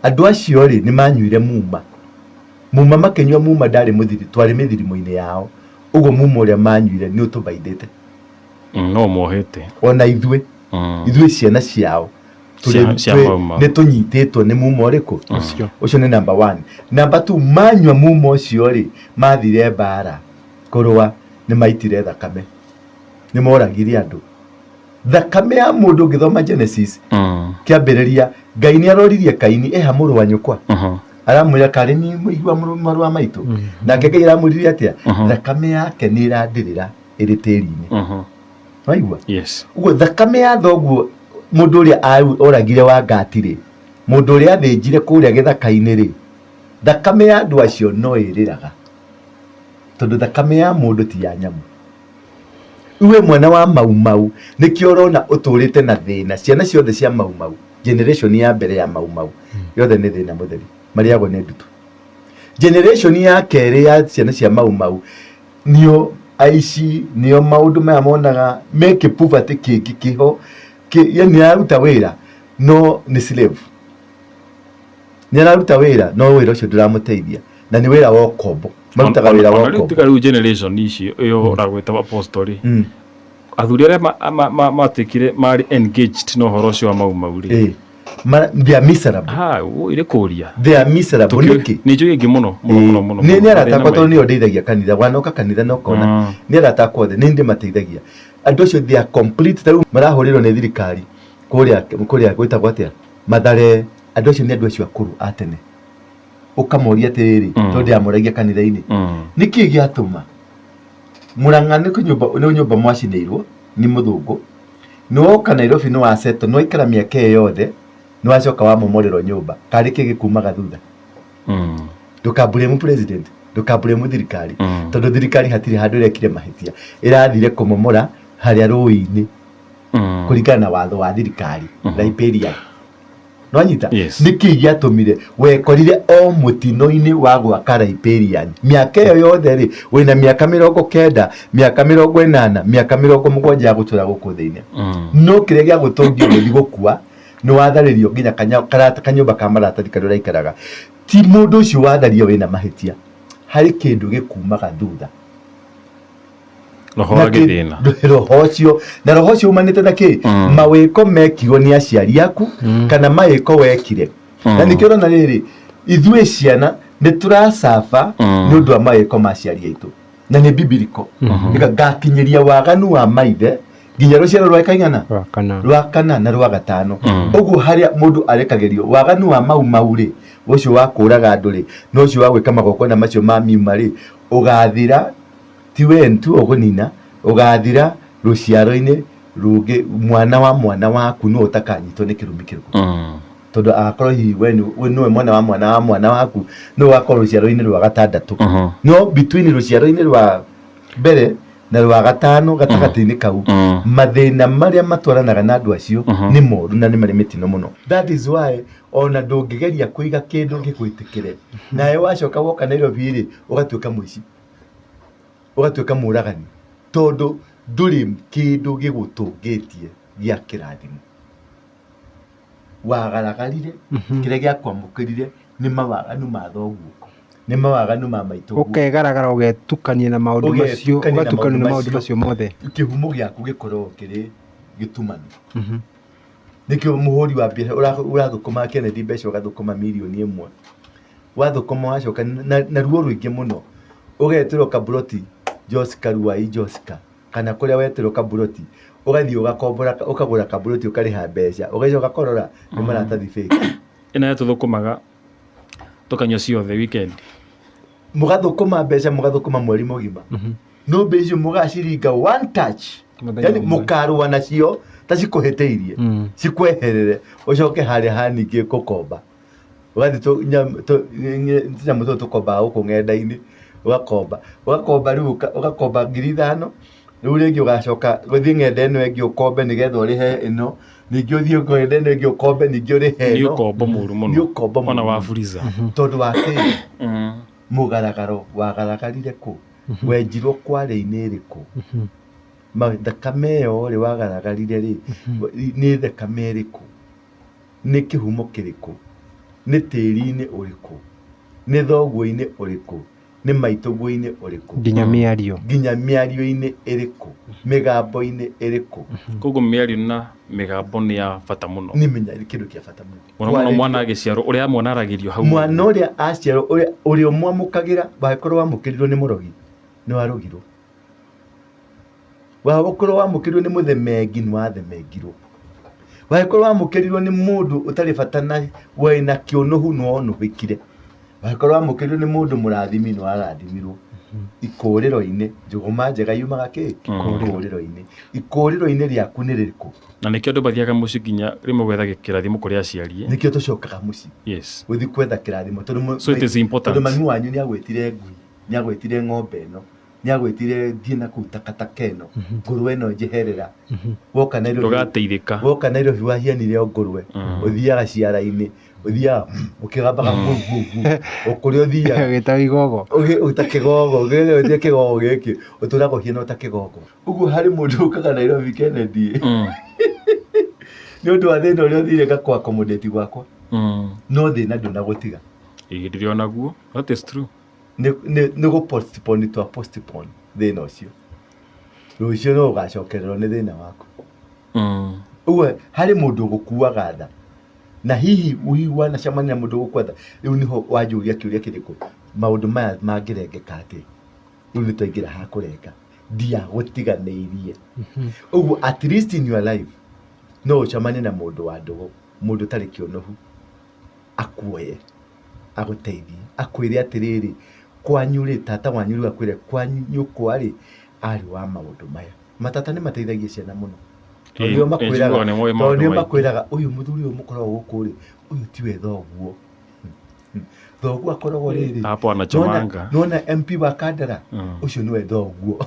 Andũ acio rĩ, nĩ manyuire muma. Muma makĩnyua muma ndarĩ mũthiri, twarĩ mĩthirimo-inĩ yao. Ũguo muma ũrĩa manyuire nĩ ũtũbaindĩte. No mohete. Ona ithuĩ, ithuĩ ciana ciao, Cia Mau Mau. nĩ tũnyitĩtwo nĩ muma ũrĩkũ? Ũcio. Ũcio nĩ number one. Number two, manyua muma ũcio rĩ, mathire mbara kũrũa, nĩ maitire thakame. Nĩ moragire andũ. Thakame ya mũndũ ũngĩthoma Genesis, kĩambĩrĩria, Ngai nĩ aroririe Kaini, eha mũrũ wa nyũkwa. Aramwĩra karĩ ni mũigua mũrũ wa maitũ. Nake Ngai aramwĩrire atĩa? Thakame yake nĩ ĩrandĩrĩra ĩrĩ tĩri-inĩ. Waigua? Yes. Ũguo thakame ya thoguo mũndũ ũrĩa oragire wa ngati rĩ, mũndũ ũrĩa athĩnjire kũrĩa gĩthaka-inĩ rĩ, thakame ya andũ acio no ĩrĩraga. Tondũ thakame ya mũndũ ti ya nyamũ. Iwe mwana wa Mau Mau, nĩkĩo ũrona ũtũrĩte na thĩna. Ciana ciothe cia Mau Mau, generation ya mbere ya Mau Mau, yothe nĩ thĩna mũtheri. Marĩagwo nĩ ndutu. Generation ya kerĩ ya ciana cia Mau Mau, nĩo aici, nĩo maũndũ maya monaga, me kĩ poverty kĩngĩ kĩho, yani araruta wĩra, no nĩ slave. Nĩ araruta wĩra, no wĩra ũcio ndũramũteithia. Na nĩ wĩra wa ũkombo. Marutaga wĩra wa Ona rĩu ũkombo. tiga rĩu generation ici ĩyo ũragweta apostle rĩ. Athuri arĩa matuĩkire marĩ engaged na ũhoro ũcio wa Mau Mau rĩ. They are miserable. Ha, ũ, irĩ kũria. They are miserable. Nĩkĩ? Nĩ njũĩ ingĩ mũno, mũno, mũno, mũno, Nĩ mũno. nĩ arata akwa Mathĩna tondũ nĩo ndeithagia kanitha. Wanoka kanitha na ũkona. Nĩ arata akwa othe, nĩ ndĩmateithagia. Andũ acio they are complete. Ta rĩu marahũrĩrwo nĩ thirikari kũrĩa, kũrĩa gwĩtagwo atĩa? Mathare. Andũ acio nĩ andũ acio akũrũ a tene. Ũkamoria atĩrĩrĩ, tondũ ndĩramoragia kanitha-inĩ. Nĩkĩ gĩatũma Murang'a nĩ kũnyũmba, nĩ nyũmba mwacinĩirwo nĩ mũthũngũ. Nĩ woka Nairobi nĩ wa settle, nĩ waikara mĩaka ĩyo yothe, nĩ wacoka wamomorerwo nyũmba. Karĩ kĩ gĩkumaga thutha? Ndũka blame president, ndũka blame thirikari. Tondũ thirikari hatirĩ handũ ĩrekire mahĩtia. Ĩrathire kũmomora harĩa rũĩ-inĩ kũringana na watho wa thirikari, Liberia. Nwanyita? Yes. Nĩkĩ gĩatũmire wekorire o mũtino-inĩ wa gwaka Riparian? Mĩaka ĩyo yothe rĩ, wĩna mĩaka 90, mĩaka 80, mĩaka 70 ya gũtũra gũkũ thĩ-inĩ. No kĩrĩa gĩagũtũngia ũgĩthiĩ gũkua, nĩ watharĩrio nginya kanyũmba ka maratathi karĩa ũraikaraga. Ti mũndũ ũcio watharia wĩna mahĩtia. Harĩ kĩndũ gĩkumaga thutha. Roho wa Na kĩ- gĩthĩna. Roho ũcio, na roho ũcio umanĩte na kĩ? Mawĩko mekirwo nĩ aciari aku kana mawĩko wekire. Na nĩkĩo ũrona rĩrĩ, ithuĩ ciana nĩ tũracaba nĩ ũndũ wa mawĩko ma aciari aitũ, na nĩ bibiliko. Ĩka ngakinyĩria waganu wa maithe nginya rũciaro rwa kaigana? Rwa kana. Rwa kana na rwa gatano. Ũguo harĩa mũndũ arekagĩrio waganu wa mau mau rĩ, ũcio wa kũraga andũ rĩ, na ũcio wa gwĩka magongona macio ma miuma rĩ, ũgathira, ti we tu ũgũnina, ũgathira rũciaro-inĩ rũngĩ, mwana wa mwana waku nĩwe ũtakanyitwo nĩ kĩrumi kĩrĩkũ. Tondũ agakorwo hihi we nĩwe mwana wa mwana wa mwana waku, nĩwe ũgakorwo rũciaro-inĩ rwa gatandatũ. No between rũciaro-inĩ rwa mbere na rwa gatano, gatagatĩ-inĩ kau, mathĩna marĩa matwaranaga na andũ acio nĩ moru na nĩ marĩ mĩtino mũno. That is why ona ndũngĩgeria kũiga kĩndũ gĩgwĩtĩkĩre, nawe wacoka woka Nairobi rĩ, ũgatuĩka mũici, ũgatuĩka mũragani, tondũ ndũrĩ kĩndũ gĩgũtũngĩtie gĩa kĩrathimo. Wagaragarire, kĩrĩa gĩakwamũkĩrire nĩ mawaganu ma thoguo, nĩ mawaganu ma maitũguo. Ũkegaragara, ũgetukania na maũndũ macio, Ũgetukania na ũgatukania na maũndũ maũndũ macio mothe. Kĩhumo gĩaku gĩkoragwo kĩrĩ gĩtumanu. Nĩkĩo mũhũri wa biacara ũrathũkũma Kennedy mbeca, ũgathũkũma mirioni 1, wathũkũma wacoka na ruo rũingĩ mũno, ũgetĩrwo kaburoti Josca Ruai Josca, kana kũrĩa wetĩrwo kaburoti, ũgathiĩ ũgakombora, ũkagũra kaburoti, ũkarĩha mbeca, ũgacoka kũrora nĩ maratathi fake. Ĩno yatũthũkũmaga tũkanyua ciothe weekend. Mũgathũkũma mbeca, mũgathũkũma mweri mũgima, no mbeca icio mũgaciringa one touch. Mũthenya Yani ũmwe. Mũkarũa nacio ta cikũhĩtĩirie, cikweherere, ũcoke harĩa haningĩ gũkomba, ũgathiĩ tũnyamũ tũtũ tũkombaga gũkũ ng'enda-inĩ, ũgakomba, ũgakomba, rĩu ũgakomba 5,000, rĩu rĩngĩ ũgacoka gũthiĩ ng'enda ĩno ĩngĩ ũkombe nĩgetha ũrĩhe ĩno, ningĩ ũthiĩ ng'enda ĩno ĩngĩ ũkombe, ningĩ ũrĩhe Nĩ ĩno. ũkombo mũru mũno. Nĩ ũkombo Ona mũru wa mũno. Fuliza. Tondũ wa kĩ? Mũgaragaro wagaragarire kũ? Wenjirwo kware-inĩ ĩrĩkũ? Thakame ĩyo rĩ wagaragarire rĩ, nĩ thakame ĩrĩkũ? Nĩ kĩhumo kĩrĩkũ? Nĩ tĩri-inĩ ũrĩkũ? Nĩ thoguo-inĩ ũrĩkũ? Nĩ maitũguo-inĩ ũrĩkũ? Nginya mĩario. Nginya mĩario-inĩ ĩrĩkũ? Mĩgambo-inĩ ĩrĩkũ? Koguo mĩario na mĩgambo nĩ ya bata mũno. Nĩ menya nĩ kĩndũ kĩa bata mũno. Mũno mũno mwana agĩciarwo, ũrĩa mwana aragĩrio hau. Mwana ũrĩa aciarwo, ũrĩa ũmwamũkagĩra, wangĩkorwo wamũkĩrirwo nĩ mũrogi, nĩ warogirwo. Wangĩkorwo wamũkĩrirwo nĩ mũthemengi, nĩ wathemengirwo. Wangĩkorwo wamũkĩrirwo nĩ mũndũ ũtarĩ bata na wĩna kĩũnũhu, nĩ wonũhĩkire. Wangĩkorwo wamũkĩrirwo nĩ mũndũ mũrathimi, nĩ warathimirwo. Ikũrĩro-inĩ, njũgũma njega yumaga kĩ? Ikũrĩro-inĩ. Ikũrĩro-inĩ rĩaku nĩ rĩrĩkũ? Na nĩkĩo andũ mathiaga mũciĩ nginya rĩmwe gwetha kĩrathimo kũrĩ aciari. Nĩkĩo tũcokaga mũciĩ. Gũthiĩ kwetha kĩrathimo. Tondũ So it is important. Tondũ mami wanyu nĩ agwĩtire ngui, nĩ agwĩtire ng'ombe ĩno, nĩ agwĩtire thiĩ na kũu takataka ĩno, ngũrwe ĩno njeherera. Woka Nairobi, Ndũgateithĩka. Woka Nairobi wahianire o ngũrwe, ũthiaga ciara-inĩ, ũthiaga ũkĩgambaga gu gu gu, o kũrĩa ũthiaga. Gĩta igogo. Ta kĩgogo, ũgĩthiĩ kĩgogo gĩkĩ, ũtũraga ũhiana ta kĩgogo. Ũguo harĩ mũndũ ũkaga Nairobi Kennedy, nĩ ũndũ wa thĩna ũrĩa ũthire ngakũ accommodate gwakwa, no thĩna ndũnagũtiga. Ĩĩ, ndĩrĩ onaguo. That is true. Nĩ gũ postpone twa postpone thĩna ũcio, rũciũ no ũgacokererwo nĩ thĩna waku. Ũguo harĩ mũndũ ũgũkuaga tha, na hihi hihi wanacemania na mũndũ ũgũkua tha, rĩu nĩho wanjũria kĩũria kĩrĩkũ, maũndũ maya mangĩrengeka atĩa? Rĩu nĩ twaingĩra ha kũrenga, ndiagũtiganĩirie. Ũguo at least in your life no ũcemanie na mũndũ wa ndũgũ, mũndũ ũtarĩ kĩũnũhu, akuoye, agũteithie, akwĩre atĩrĩrĩ, kwanyu rĩ, tata wanyu rĩu akwĩre kwanyu nyũkwa rĩ, arĩ wa maũndũ maya. Matata nĩ mateithagia ciana mũno. Tondũ nĩo makwĩraga, njiguaga nĩ moĩ tondũ maũndũ nĩo maingĩ. makwĩraga ũyũ mũthuri ũyũ mũkoragwo gũkũ rĩ, ũyũ tiwe thoguo. Thoguo akoragwo rĩrĩ. Hapo anachomanga. Nona MP wa Kandara, ũcio nĩwe thoguo.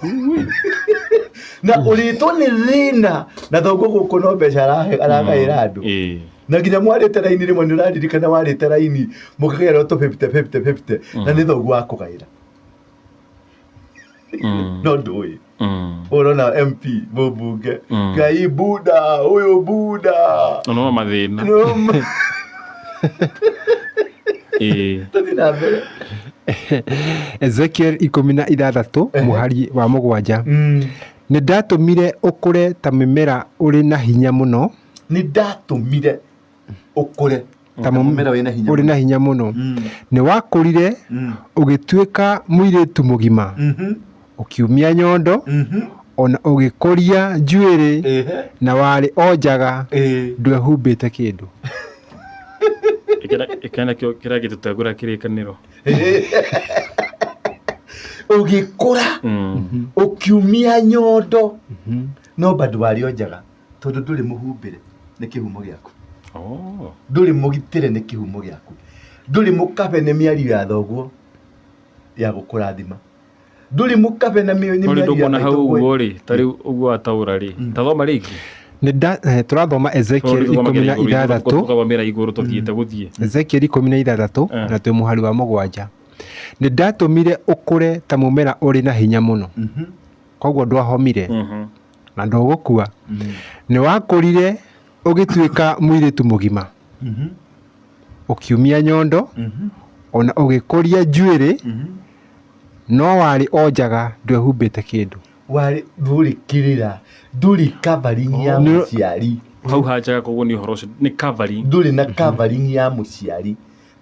Na ũrĩtwo nĩ thĩna na thoguo gũkũ no mbeca aragaĩra andũ. Na nginya mwarĩte raini rĩmwe, nĩ ũraririkana warĩte raini mũkĩgaĩrwo tũ 50 50 50, na nĩ thoguo wakũgaĩra. No ndũĩ. Ũrona MP mũmbunge, Ngai buda ũyũ buda. No no mathĩna. No Ĩĩ. Tũthiĩ na mbere. Ezekiel 16 mũhari wa 7. Nĩ ndatũmire ũkũre ta mĩmera ũrĩ na hinya mũno. Nĩ ndatũmire ũkũre ta mũmera wĩna hinya ũrĩ na hinya mũno. Nĩ wakũrire ũgĩtuĩka mũirĩtu mũgima, ũkiumia nyondo, ona ũgĩkũria njuĩrĩ, na warĩ o njaga, ndwehumbĩte kĩndũ. Ĩkĩana kĩrĩa gĩtũtegũra kĩrĩkanĩro. Ũgĩkũra ũkiumia nyondo, no bado warĩ o njaga, tondũ ndũrĩ mũhumbĩre nĩ kĩhumo gĩaku, ndũrĩ mũgitĩre nĩ kĩhumo gĩaku, ndũrĩ mũkabe nĩ mĩario ya thoguo ya gũkũrathima, ndũrĩ mũkabe na nĩ No rĩu mĩario ya ndũkuona hau maitũguo. ũguo rĩ, ta rĩu ũguo wataũra rĩ, ta thoma rĩngĩ. Tũrathoma Ezekiel 16. Tũgathomera igũrũ tũthiĩte gũthiĩ. Ezekiel 16 na twĩ mũhari wa 7. Nĩ ndatũmire ũkũre ta mũmera ũrĩ na hinya mũno, koguo ndwahomire na ndũgũkua. Nĩ wakũrire ũgĩtuĩka mũirĩtu mũgima, ũkiumia nyondo, ona ũgĩkũria njuĩrĩ, no warĩ o njaga, ndwehumbĩte kĩndũ. Warĩ ndũrĩ kĩrĩra, ndũrĩ covering ya mũciari. Hau hanjaga koguo nĩ ũhoro ũcio nĩ covering. Ndũrĩ na covering ya mũciari,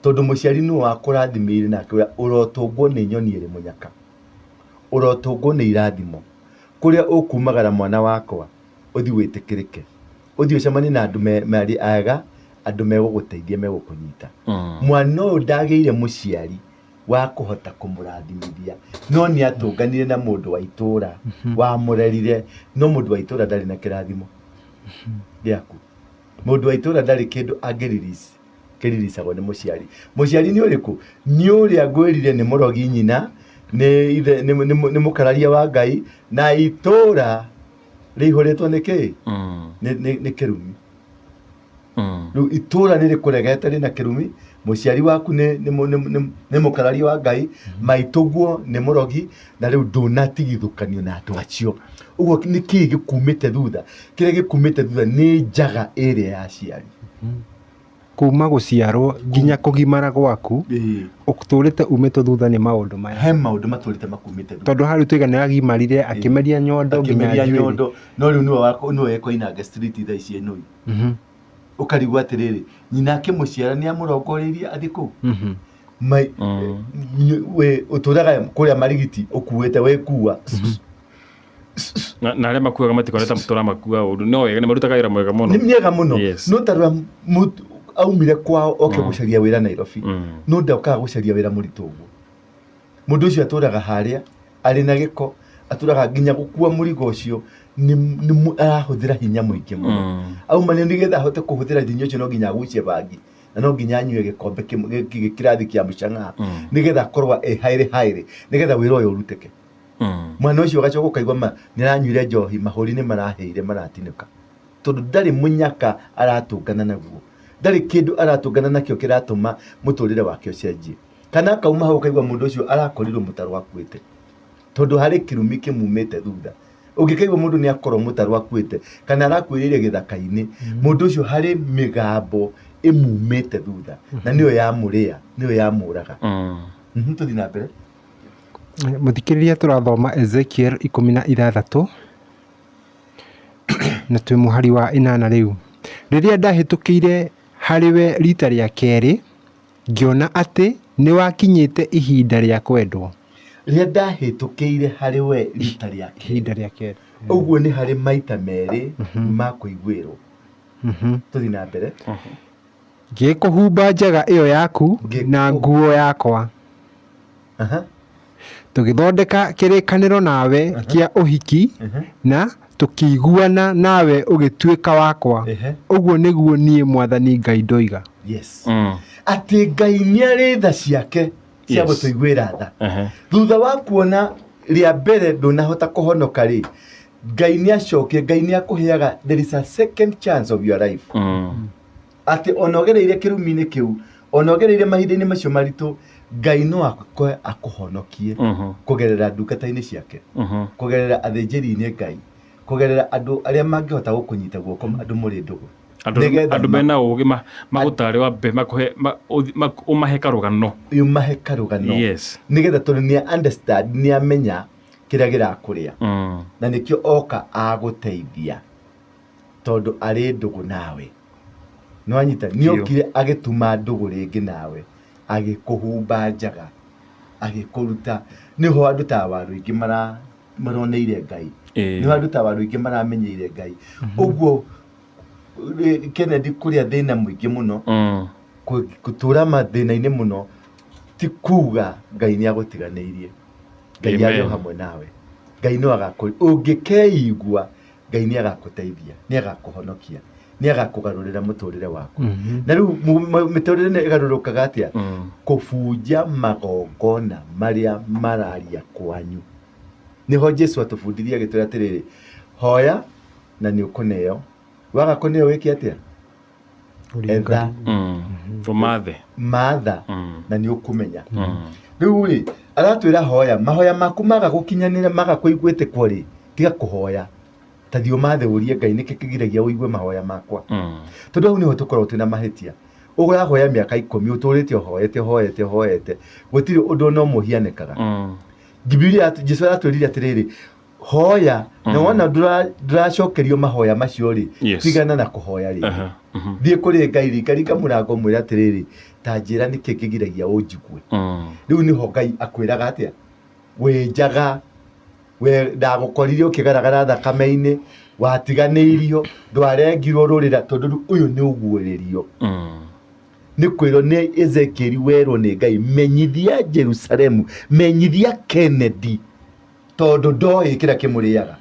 tondũ mũciari nĩwe wakũrathimĩire na akĩũra ũrotũngwo nĩ nyoni ĩrĩ mũnyaka, ũrotũngwo nĩ irathimo, kũrĩa ũkumagara mwana wakwa ũthiĩ wĩtĩkĩrĩke, ũthiĩ ũcemanie na andũ marĩ ega, andũ megũgũteithia, megũkũnyita. Mwana ũyũ ndagĩire mũciari wa kũhota kũmũrathimithia, no nĩ atũnganire na mũndũ wa itũra wamũrerire, no mũndũ wa itũra ndarĩ na kĩrathimo gĩaku. Mũndũ wa itũra ndarĩ kĩndũ angĩrelease, kĩriricagwo nĩ mũciari. Mũciari nĩ ũrĩkũ? Nĩ ũrĩa ngwĩrire nĩ mũrogi nyina, nĩ ithe, nĩ mũkararia wa Ngai, na itũra rĩihũrĩtwo nĩ kĩ? Nĩ kĩrumi. Rĩu itũra nĩ rĩkũregete rĩna kĩrumi, mũciari waku nĩ mũkararia wa Ngai, maitũguo nĩ mũrogi, na rĩu ndũnatigithũkanio na andũ acio. Ũguo nĩ kĩĩ gĩkumĩte thutha? Kĩrĩa gĩkumĩte thutha nĩ njaga ĩrĩa ya aciari. Kuma gũciarwo nginya kũgimara gwaku, ũtũrĩte umĩtwo thutha nĩ maũndũ maya. He maũndũ matũrĩte makumĩte thutha. Tondũ hau tuiga nĩ agimarire, akĩmeria nyondo nginya Akĩmeria njuĩrĩ. nyondo, no rĩu nĩwe Koinange Street thaa ici ĩno. Ũkarigwo atĩrĩrĩ, nyina akĩmũciara nĩ amũrongoreirie athiĩ kũu? We ũtũraga kũrĩa Marigiti ũkuĩte wĩkua. Na arĩa makuaga matikorete tũramakua ũndũ, no wega nĩ marutaga wĩra mwega mũno. Nĩ mwega mũno. No ta rĩrĩa aumire kwao oke gũcaria wĩra Nairobi, no ndokaga gũcaria wĩra mũritũ ũguo. Mũndũ ũcio atũraga harĩa arĩ na gĩko, atũraga nginya gũkua mũrigo ũcio nĩ arahũthĩra hinya mũingĩ mũno. Auma nĩ nĩgetha ahote kũhũthĩra hinya ũcio no nginya agucie bangi, na no nginya anyue gĩkombe kĩrathi kĩa mũcang'a, nĩgetha akorwo e haĩrĩ haĩrĩ, nĩgetha wĩra ũyũ ũrutĩke. Mwana ũcio ũgacoka ũkaigua nĩ aranyuire njohi, mahũri nĩ marahĩire, maratinĩka, tondũ ndarĩ mũnyaka aratũngana naguo, ndarĩ kĩndũ aratũngana nakĩo kĩratũma mũtũrĩre wake ũcenjie. Kana akauma hau ũkaigua mũndũ ũcio arakorirwo mũtaro akuĩte, tondũ harĩ kĩrumi kĩmumĩte thutha. Ũngĩkaigua mũndũ nĩ akorwo mũtaro akuĩte kana arakuĩrĩire gĩthaka-inĩ, mũndũ ũcio harĩ mĩgambo ĩmumĩte thutha, na nĩyo yamũrĩa, nĩyo yamũraga. Tũthiĩ na mbere. Mũthikĩrĩria, tũrathoma Ezekiel 16 na twĩ mũhari wa 8 rĩu. Rĩrĩa ndahĩtũkĩire harĩ we rita rĩa kerĩ, ngĩona atĩ nĩ wakinyĩte ihinda rĩa kwendwo. Rĩrĩa ndahĩtũkĩire harĩ we rita rĩa kerĩ. Ihinda rĩa kerĩ. Ũguo nĩ harĩ maita merĩ ma kũiguĩrwo. Tũthiĩ na mbere. Ngĩkũhumba njaga ĩyo yaku na nguo yakwa. Tũgĩthondeka kĩrĩkanĩro nawe kĩa ũhiki na tũkĩiguana nawe ũgĩtuĩka wakwa. Ũguo nĩguo niĩ Mwathani Ngai ndoiga. Yes. Atĩ Ngai nĩ arĩ tha ciake cia gũtũiguĩra tha. Thutha wa kuona rĩa mbere ndũnahota kũhonoka rĩ, Ngai nĩ acokie, Ngai nĩ akũheaga, there is a second chance of your life. Atĩ ona ũgereire kĩrumi-inĩ kĩu, ona ũgereire mahinda-inĩ macio maritũ, Ngai no akũhonokie kũgerera ndungata-inĩ ciake, kũgerera athĩnjĩri-inĩ Ngai, kũgerera andũ arĩa mangĩhota gũkũnyita guoko, andũ mũrĩ ndũgũ. Andũ Nĩgetha andũ mena ũgĩ magũtare wambe makũhe ũmahe karũgano. Umahe karũgano. Yes. Nĩgetha tondũ nĩ understand, nĩ amenya kĩrĩa gĩrakũrĩa. Na nĩkĩo oka agũteithia tondũ arĩ ndũgũ nawe. Nĩwanyita? Nĩokire agĩtuma ndũgũ rĩngĩ nawe, agĩkũhumba njaga, agĩkũruta. Nĩho andũ ta Waruingi maroneire Ngai. Nĩho andũ ta Waruingi maramenyeire Ngai. Ũguo Kennedy kũrĩa thĩna mũingĩ mũno, gũtũra mathĩna-inĩ mũno, ti kuga Ngai nĩ agũtiganĩirie. Ngai arĩ o hamwe nawe. Ngai no agakũ, ũngĩkeigua Ngai nĩ agakũteithia, nĩ agakũhonokia, nĩ agakũgarũrĩra mũtũrĩre waku. Na rĩu mĩtũrĩre ĩno ĩgarũrũkaga atĩa? Kũbunja magongona marĩa mararia kwanyu. Nĩho Jesu atũbundithirie agĩtwĩra atĩrĩrĩ, hoya na nĩ ũkũneo. Waga kũneo wĩke atĩa? Etha. Ũmathe. Matha na nĩ ũkũmenya. Rĩu rĩ, aratwĩra hoya, mahoya maku maga gũkinyanĩra, maga kũiguĩtĩkwo rĩ, tiga kũhoya. Ta thiĩ ũmathe ũrie Ngai nĩkĩ kĩgiragia ũigue mahoya makwa. Tondũ hau nĩho tũkoragwo twĩna mahĩtia. Ũrahoya mĩaka 10 ũtũrĩte ũhoete, ũhoete, ũhoete, gũtirĩ ũndũ ona ũmwe ũhianĩkaga. Bibilia Jesu aratwĩrire atĩrĩrĩ, hoya na wona ndũracokerio mahoya macio rĩ, tigana na kũhoya rĩngĩ. Thiĩ kũrĩ Ngai, ringa ringa mũrango mwĩre atĩrĩrĩ, ta njĩra nĩkĩ kĩgiragia ũnjigue. Rĩu nĩho Ngai akwĩraga atĩa? Wĩ njaga, we ndagũkorire ũkĩgaragara thakame-inĩ, watiganĩirio, ndwarengirwo rũrĩra, tondũ rĩu ũyũ nĩ ũguũrĩrio. Nĩ kwĩrwo nĩ Ezekiel werwo nĩ Ngai, menyithia Jerusalemu, menyithia Kennedy, tondũ ndoĩ kĩrĩa kĩmũrĩaga.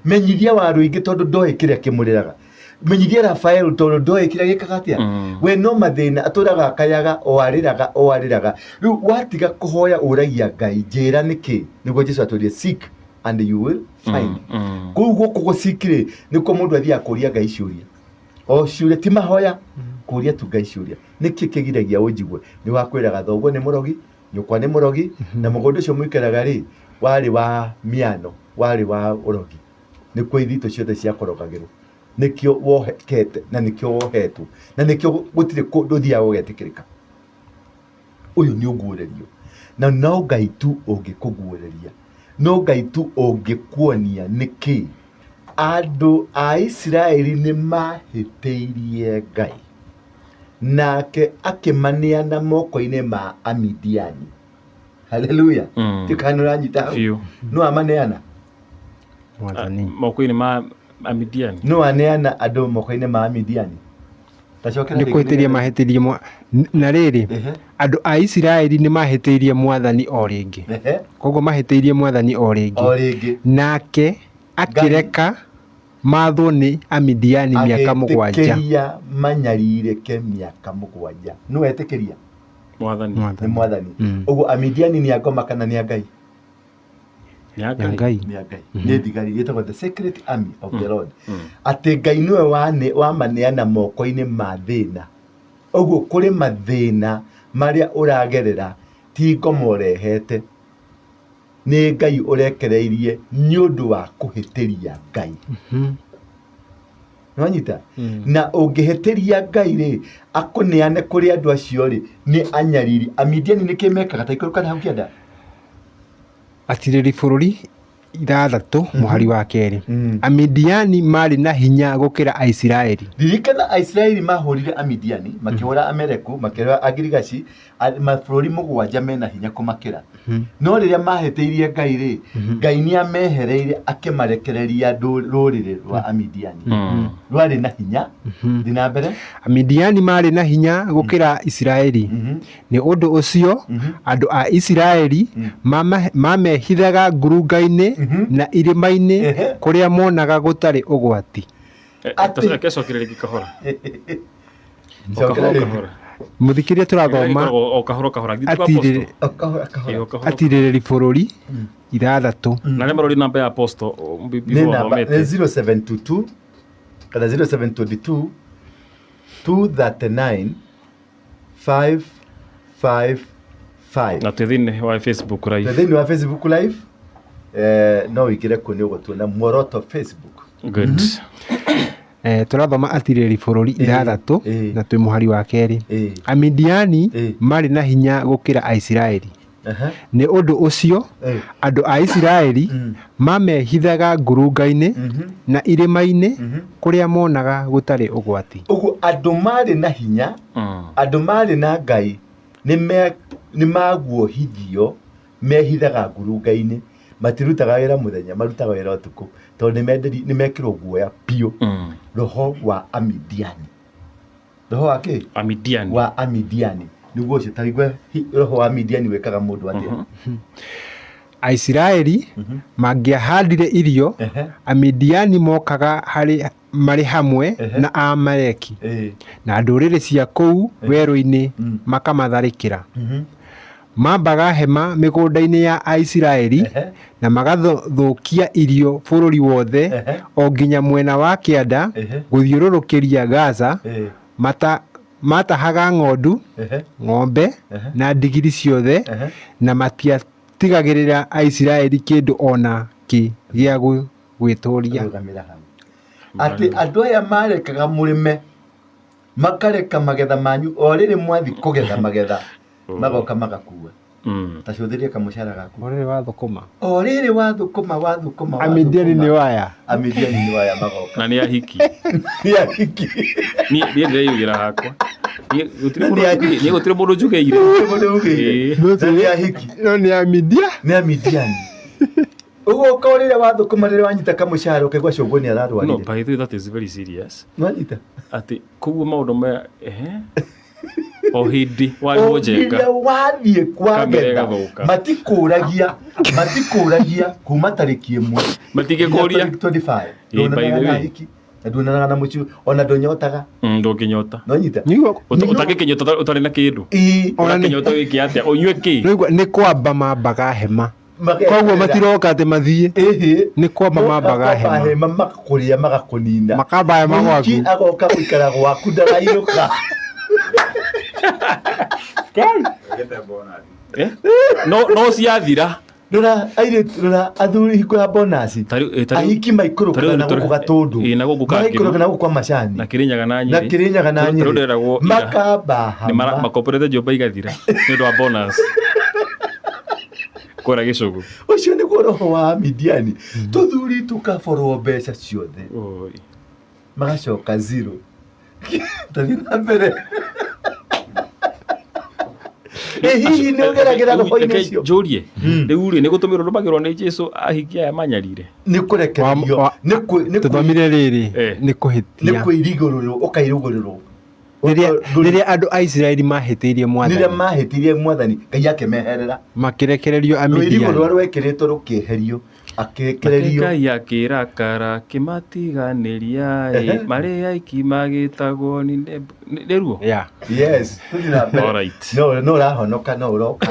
Menyithia Waruingi tondũ ndoĩ kĩrĩa kĩmũrĩaga. Menyithia Rafael tondũ ndoĩ kĩrĩa gĩkaga atĩa. We no mathĩna atũraga akayaga, o arĩraga, o arĩraga. Rĩu watiga kũhoya ũragia Ngai, njĩra nĩkĩ? Nĩguo Jesu atwĩrire, seek and you will find. Kũu gũkũ gũ-seek rĩ, nĩkuo mũndũ athiaga kũria Ngai ciũria. O ciũria ti mahoya, kũria tu Ngai ciũria. Nĩkĩ kĩgiragia ũnjigue? Nĩ wakwĩraga thoguo nĩ mũrogi, nyũkwa nĩ mũrogi, na mũgũnda ũcio mũikaraga rĩ, warĩ wa mĩano, warĩ wa ũrogi. Nĩkuo ithitũ ciothe ciakorogagĩrwo. Nĩkĩo wohekete na nĩkĩo wohetwo na nĩkĩo gũtirĩ kũndũ ũthiaga ũgetĩkĩrĩka. Ũyũ nĩ ũguũrĩrio. Na no Ngai tu ũngĩkũguũrĩria. No Ngai tu ũngĩkuonia nĩkĩ. Andũ a Isiraeli nĩ mahĩtĩirie Ngai, nake akĩmaneana moko-inĩ ma Amidiani. Haleluya. Tikana ũranyita hau? Biũ. No amaneana? Mwathani. Moko-inĩ ma Amidiani. No aneana andũ moko-inĩ ma Amidiani. Tacokera Nĩ rĩngĩ kũhĩtĩria nĩgetha- mahĩtĩrie na rĩrĩ, andũ a Isiraeli nĩ mahĩtĩirie Mwathani o rĩngĩ. Koguo mahĩtĩirie Mwathani o rĩngĩ. O rĩngĩ. Nake akĩreka mathwo nĩ Amidiani mĩaka mũgwanja. Agĩtĩkĩria manyarirĩke mĩaka mũgwanja. Nũ etĩkĩria? Mwathani. Nĩ Mwathani. Ũguo Amidiani nĩ a ngoma kana nĩ a Ngai? Nĩ a Nĩ a Ngai. Ngai. Nĩ a Ngai. Nĩ thigari ĩtagwo the secret army of the Lord. Atĩ Ngai nĩwe wamaneana moko-inĩ ma thĩna. Ũguo kũrĩ mathĩna marĩa ũragerera ti ngoma ũrehete. Nĩ Ngai ũrekereirie nĩ ũndũ wa kũhĩtĩria Ngai. Nĩwanyita? Na ũngĩhĩtĩria Ngai rĩ, akũneane kũrĩ andũ acio rĩ, nĩ anyariri. Amidiani nĩkĩ mekaga? Ta ikũrũka na hau kĩanda. Atirĩrĩri bũrũri 6 mũhari wa 2. Amidiani marĩ na hinya gũkĩra Aisiraeli. Ririkana Aisiraeli mahũrire Amidiani, makĩhũra Ameleku, makĩhũra Agirigaci, mabũrũri mũgwanja mena hinya kũmakĩra. No rĩrĩa mahĩtĩirie Ngai rĩ, Ngai nĩ amehereire akĩmarekereria rũrĩrĩ rwa Amidiani. Rwarĩ na hinya. Thiĩ na mbere. Amidiani marĩ na hinya gũkĩra Isiraeli. Nĩ ũndũ ũcio andũ a Isiraeli mamehithaga ngurunga-inĩ na irĩma-inĩ kũrĩa monaga gũtarĩ ũgwati. Atĩ- Reke cokere rĩngĩ kahora. O Cokera kahora rĩngĩ. kahora. Mũthikĩrĩria tũrathoma O kahora kahora. Githĩ kwa apostle? O kahora kahora. Ĩ, o kahora. Atirĩrĩri bũrũri 6. Na arĩa marori namba ya apostle, Nĩ before namba, nĩ thomete. 0722 kana 0722 239 555. Na twĩ thĩinĩ wa Facebook live. Twĩ thĩinĩ wa Facebook live. No ũingĩre kuo nĩ ũgũtuona Muoroto Facebook. Good. Tũrathoma atirĩrĩri bũrũri 6 na twĩ mũhari wa 2. Amidiani marĩ na hinya gũkĩra Aisiraeli. Nĩ ũndũ ũcio andũ a Isiraeli mamehithaga ngurunga-inĩ na irĩma-inĩ kũrĩa monaga gũtarĩ ũgwati. Ũguo andũ marĩ na hinya, andũ marĩ na Ngai nĩ maguohithio, mehithaga ngurunga-inĩ, matirutaga wĩra mũthenya, marutaga wĩra ũtukũ, tondũ nĩ mekĩrwo guoya biũ. Roho wa Amidiani. Roho wa kĩ? Amidiani. Wa Amidiani. Nĩguo ũcio, ta igua roho wa Amidiani wĩkaga mũndũ atĩa? Aisiraeli mangĩahandire irio, Amidiani mokaga harĩ marĩ hamwe na Aamaleki na ndũrĩrĩ cia kũu werũ-inĩ makamatharĩkĩra. Mambaga hema mĩgũnda-inĩ ya Aisiraeli na magathũkia irio bũrũri wothe o nginya mwena wa kĩanda gũthiũrũrũkĩria Gaza. Matahaga ng'ondu, ng'ombe na ndigiri ciothe na matiatigagĩrĩra Aisiraeli kĩndũ o na kĩ gĩa gwĩtũũria. Rũgamĩra hau. Atĩ andũ aya marekaga mũrĩme, makareka magetha manyu o rĩrĩ mwathi kũgetha magetha, magoka magakua. Ta cũthĩria kamũcara gaku. O rĩrĩ wathũkũma. O rĩrĩ wathũkũma, wathũkũma, Amidiani nĩ waya. Amidiani nĩ waya magoka. Na nĩ ahiki. Nĩ ahiki. Niĩ ndĩreyugĩra hakwa. Niĩ gũtirĩ mũndũ njugĩire. Mũndũ ugĩire. Nĩ ahiki. No nĩ Amidia. Nĩ Amidiani. Ũguo ũka rĩrĩa wathũkũma, rĩrĩa wanyita kamũcara ũkaigua cũguo nĩ ararwarire. No, by the way, that is very serious. Nwanyita? Atĩ koguo maũndũ maya o hĩndĩ warĩhwo njenga. Rĩrĩa wathiĩ kwagetha, matikũragia kuma tarĩki 1. Matingĩkũria. 25. Ndũonanaga na ahiki, na nduonanaga na mũciĩ, ona ndũnyotaga. Ndũngĩnyota. Nwanyita? Ũtangĩkĩnyota ũtarĩ na kĩndũ. Ũrakĩnyota wĩke atĩa? Ũnyue kĩ? Nĩ kwamba mambaga hema. Koguo matiroka atĩ mathiĩ. Nĩ kwamba mambaga hema. Makakũrĩa, magakũnina. Makamba hema gwaku. Mũhiki agoka gũikara gwaku ndarainũka. No ciathira. Rora airĩtu, rora athuri hingo ya bonus. Ahiki maikũrũkaga na gũkũ Gatũndũ. Na gũkũ Maikũrũkaga na gũkũ kwa Macani. Na Kĩrĩnyaga na Nyĩrĩ. Na Kĩrĩnyaga na Nyĩrĩ. Makamba hema. Makomborete nyũmba igathira nĩ ũndũ wa bonus. Kũra gĩcũgũ. Ũcio nĩguo roho wa Midiani. Tũthuri tũkaborwo mbeca ciothe. Magacoka zero. Tathiĩ na mbere. Hihi nĩ ũgeragĩra roho-inĩ ũcio? Njũrie. Rĩu rĩ, nĩ gũtũmĩrwo rũmagĩrwo nĩ Jesũ ahikia aya manyarire? Nĩ kũrekererio. Tũthomire rĩrĩ, nĩ kũhĩtia. Nĩ kwĩrigũrũrwo, ũkairugũrĩrwo. Rĩrĩa andũ a Isiraeli mahĩtĩirie Mwathani. Rĩrĩa mahĩtĩirie Mwathani, Ngai akĩmeherera. Makĩrekererio Amidiani. Rũirigo rũrĩa rwekĩrĩtwo rũkĩeherio, akĩrekererio. Ngai akĩrakara, akĩmatiganĩria, marĩ aiki magĩtagwo nĩ nĩruo? Yeah. Yes, tũthiĩ na mbere. All right. No ũrahonoka, no ũroka.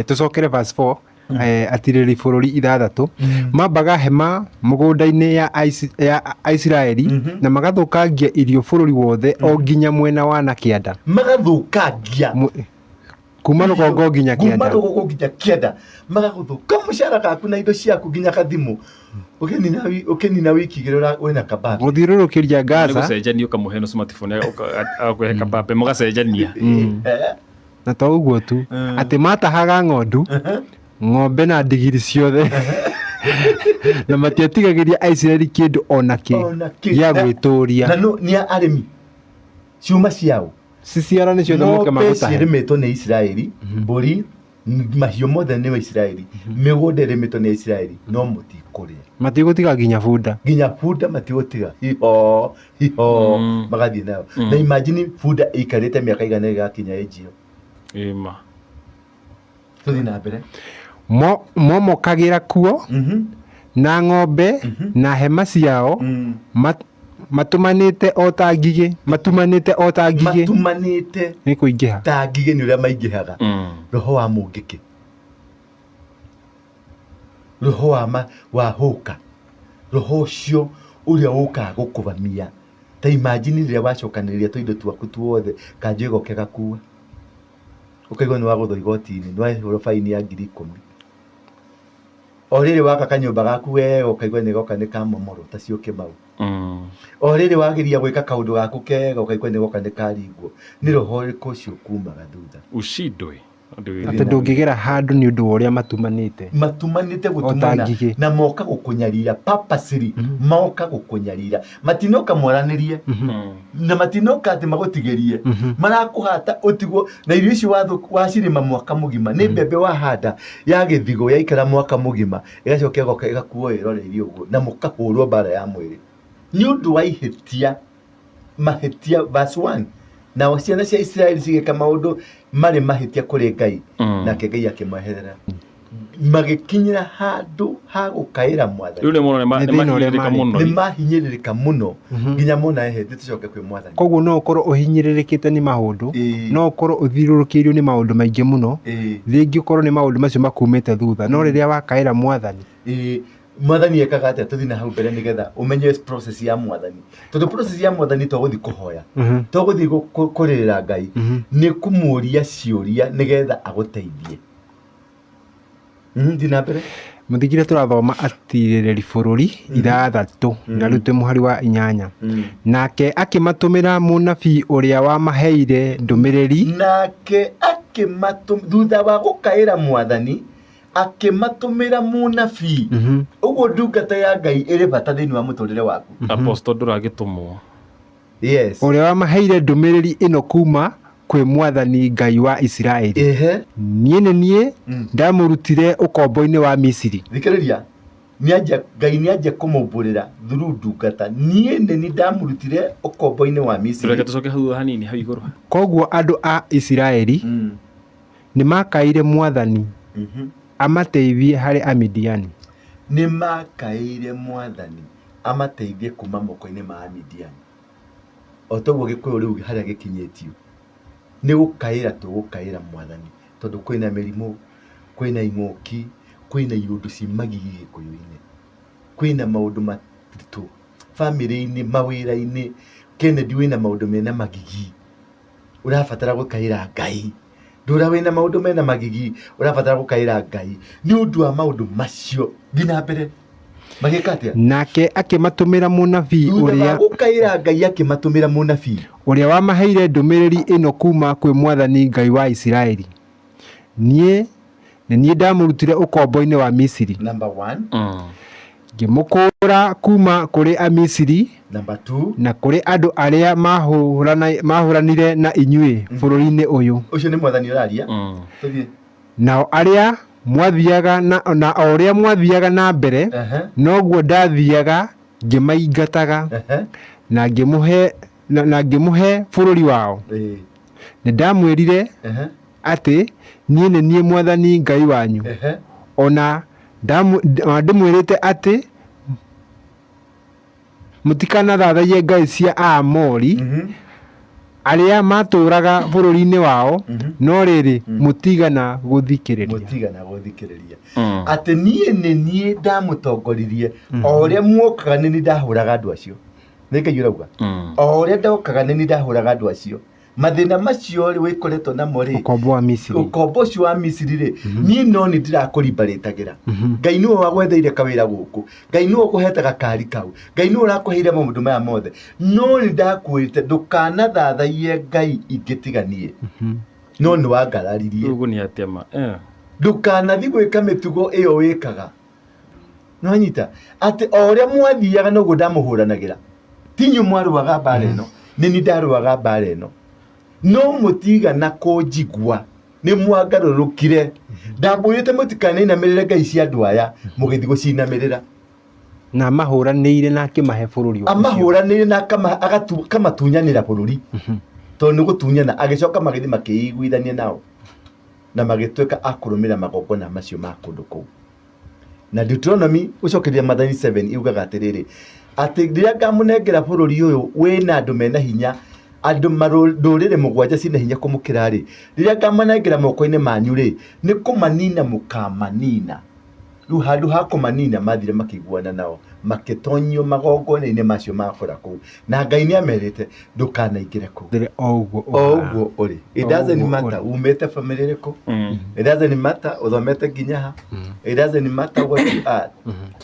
Tũcokere verse 4. Atirĩrĩri bũrũri 6 mambaga hema mũgũnda-inĩ ya Aisiraeli na magathũkangia irio bũrũri wothe o nginya mwena wa na kĩanda. Magathũkangia. Kuma rũgongo nginya kĩanda. Kuma rũgongo nginya kĩanda. Magagũthũka mũcara gaku na indo ciaku nginya kathimũ. Ũkĩnina wiki igĩrĩ wĩna kabambe. Gũthiũrũrũkĩria Gaza. Nĩgũcenjania ũkamũhe no smartphone agakũhe kabambe mũgacenjania. Na to ũguo tu, atĩ matahaga ng'ondu, ng'ombe na ndigiri ciothe na matiatigagĩria Aisiraeli kĩndũ o na kĩ gĩa gwĩtũũria. Na nĩ arĩmi ciuma ciao ciciara nĩ ciothe moke magũtahe. Ng'ombe cirĩmĩtwo nĩ Isiraeli, mbũri, mahiũ mothe nĩ wa Isiraeli, mĩgũnda ĩrĩmĩtwo nĩ Isiraeli, no mũtikũrĩa. Matigũtiga nginya bunda. Nginya bunda matigũtiga. Hiho, hiho, magathiĩ nayo. Na imagine bunda ĩikarĩte mĩaka igana ĩgakinya age ĩyo. Ĩma. Tũthiĩ na mbere. Momokagĩra kuo na ng'ombe na hema ciao matumanĩte o ta ngigĩ, matumanĩte o ta ngigĩ. Matumanĩte nĩ kũingĩha. Ta ngigĩ nĩ ũrĩa maingĩhaga. Roho wa mũngĩkĩ. Roho wa hũka. Roho ũcio ũrĩa ũkaga gũkũvamia. Ta imagine rĩrĩa wacokanĩrĩria tũindo twaku tuothe, kanjũ ĩgoka ĩgakua. Ũkaigua nĩ wagũthwo igoti-inĩ, nĩ wahũrwo baini ya 10,000. O rĩrĩ waka kanyũmba gaku wega ũkaigua nĩ goka nĩ kamomorwo ta Syokĩmau. O rĩrĩ wageria gwĩka kaũndũ gaku kega ũkaigua nĩ goka nĩ karingwo. Nĩ roho ũrĩkũ ũcio kumaga thutha? Ushindwe. Atĩ ndũngĩgera handũ nĩ ũndũ wa ũrĩa matumanĩte. Matumanĩte O ta gũtumana ngigĩ. na moka gũkũnyarira purposely, moka gũkũnyarira. Matinoka mwaranĩrie na matinoka atĩ magũtigĩrie. Marakũhata ũtigwo na irio icio wacirĩma mwaka mũgima. Nĩ mbembe wahanda ya gĩthigo yaikara mwaka mũgima ĩgacoka ĩgoka ĩgakuo ĩroreirie ũguo na mũkahũrwo mbara ya mwĩrĩ. Nĩ ũndũ wa ihĩtia, mahĩtia verse 1. Nao ciana cia Isiraeli cigĩka maũndũ marĩ mahĩtia kũrĩ Ngai, nake Ngai akĩmeherera. Magĩkinyĩra handũ ha gũkaĩra Mwathani. Rĩu nĩ mona Nĩ thĩna ũrĩa nĩ mahinyĩrĩrĩka marĩ. mũno. Nĩ mahinyĩrĩrĩka mũno nginya mona ehe tũcoke kwĩ Mwathani. Koguo no ũkorwo ũhinyĩrĩrĩkĩte nĩ maũndũ, no ũkorwo ũthiũrũrũkĩirio nĩ maũndũ maingĩ mũno, rĩngĩ ũkorwo nĩ maũndũ macio makumĩte thutha, no rĩrĩa wakaĩra Mwathani. Mwathani ekaga atĩa? Tũthiĩ na hau mbere nĩgetha ũmenye process ya Mwathani. Tondũ process ya Mwathani to gũthiĩ kũhoya, to gũthiĩ kũrĩrĩra Ngai, nĩ kũmũria ciũria nĩgetha agũteithie. Thiĩ na mbere. Mũthikire tũrathoma atirĩrĩri bũrũri ithathatũ na rĩu twĩ mũhari wa 8. Nake akĩmatũmĩra mũnabii ũrĩa wamaheire ndũmĩrĩri. Nake akĩmatũmĩra, thutha wa gũkaĩra Mwathani, akĩmatũmĩra mũnabii. Ũguo ndungata ya Ngai ĩrĩ bata thĩinĩ wa mũtũrĩre waku. Apostle ndũragĩtũmwo. Yes. Ũrĩa wamaheire ndũmĩrĩri ĩno kuma kwĩ Mwathani Ngai wa Isiraeli. Niĩ nĩ niĩ ndamũrutire ũkombo-inĩ wa Misiri. Thikĩrĩria, Ngai nĩanjia kũmũmbũrĩra through ndungata. Niĩ nĩ niĩ ndamũrutire ũkombo-inĩ wa Misiri. Reke tũcoke hau hanini hau igũrũ. Kwoguo andũ a Isiraeli nĩ maakaĩire Mwathani amateithie harĩ Amidiani. Nĩ maakaĩire Mwathani amateithie kuma moko-inĩ ma Amidiani. O toguo Gĩkũyũ rĩu harĩa gĩkinyĩtio, nĩ gũkaĩra tũgũkaĩra Mwathani tondũ kwĩna mĩrimũ, kwĩna ing'ũki, kwĩna iũndũ ci magigi Gĩkũyũ-inĩ, kwĩna maũndũ maritũ bamĩrĩ-inĩ, mawĩra-inĩ, Kennedy wĩna maũndũ mena magigi, ũrabatara gũkaĩra Ngai. Ndũra wĩna maũndũ mena magigi, ũrabatara gũkaĩra Ngai nĩ ũndũ wa maũndũ macio. Thiĩ na mbere. Magĩka atĩa? Nake akĩmatũmĩra mũnabii Thutha wa ũrĩa gũkaĩra Ngai akĩmatũmĩra mũnabii. Ũrĩa wamaheire ndũmĩrĩri ĩno kuma kwĩ Mwathani Ngai wa Isiraeli. Niĩ nĩ niĩ ndamũrutire ũkombo-inĩ wa Misiri. Number 1. Ngĩmũkũũra kuma kũrĩ Amisiri Number 2. na kũrĩ andũ arĩa mahũranire na inyuĩ bũrũri-inĩ ũyũ. Ũcio nĩ Mwathani ũraria. Tũthiĩ. Nao arĩa mwathiaga na, na o ũrĩa mwathiaga na mbere, noguo ndathiaga ngĩmaingataga na ngĩmũhe na ngĩmũhe bũrũri wao. Nĩ ndamwĩrire atĩ niĩ nĩ niĩ Mwathani Ngai wanyu, o na ndĩmwĩrĩte atĩ mũtikanathathaiye ngai cia Aamori arĩa matũũraga bũrũri-inĩ wao, no rĩrĩ, mũtigana gũthikĩrĩria. Mũtigana gũthikĩrĩria. Atĩ niĩ nĩ niĩ ndamũtongoririe, o ũrĩa muokaga nĩ niĩ ndahũraga andũ acio. Nĩ Ngai ũrauga. O ũrĩa ndokaga nĩ niĩ ndahũraga andũ acio. Mathĩna macio rĩ wĩkoretwo namo rĩ, Ũkombo wa Misiri. Ũkombo ũcio wa Misiri rĩ, niĩ no nĩ ndirakũrimbarĩtagĩra. Ngai nĩwe wagwetheire kawĩra gũkũ. Ngai nĩwe ũkũhete gakari kau. Ngai nĩwe ũrakũheire maũndũ maya mothe. No nĩ ndakwĩrĩte ndũkanathathaiye Ngai ingĩ tiga niĩ. No nĩ wangararirie. Ũguo nĩ atĩa ma? Ndũkanathiĩ gwĩka mĩtugo ĩyo wĩkaga. Nĩwanyita? Atĩ o ũrĩa mwathiaga noguo ndamũhũranagĩra. Ti inyuĩ mwarũaga mbara ĩno, nĩ niĩ ndarũaga mbara ĩno. No mũtigana kũnjigua, nĩ mwangarũrũkire. Ndamwĩrĩte mũtikanainamĩrĩre ngai cia andũ aya, mũgĩthiĩ gũcinamĩrĩra. Na amahũranĩire na akĩmahe bũrũri ũcio. Amahũranĩire na akamatunyanĩra bũrũri. Tondũ nĩ gũtunyana, agĩcoka magĩthiĩ makĩiguithania nao. Na magĩtuĩka a kũrũmĩrĩra magongona macio ma kũndũ kũu. Na Deuteronomy gũcokeria Maathani 7 iugaga atĩrĩrĩ, atĩ rĩrĩa ngamũnengera bũrũri ũyũ wĩna andũ mena hinya, andũ ndũrĩrĩ mũgwanja ciĩna hinya kũmũkĩra rĩ, rĩrĩa ngamanengera moko-inĩ manyu rĩ, nĩ kũmanina mũkamanina. Rĩu handũ ha kũmanina mathire makĩiguana nao makĩtonyio magongona-inĩ macio makũra kũu, na Ngai nĩ amerite ndũkanaingĩre kũu. Thire o ũguo O ũhana. ũguo ũrĩ, it O doesn't ũguo matter ũrĩ. umĩte family ĩrĩkũ, it doesn't matter ũthomete nginya ha, it doesn't matter what you are,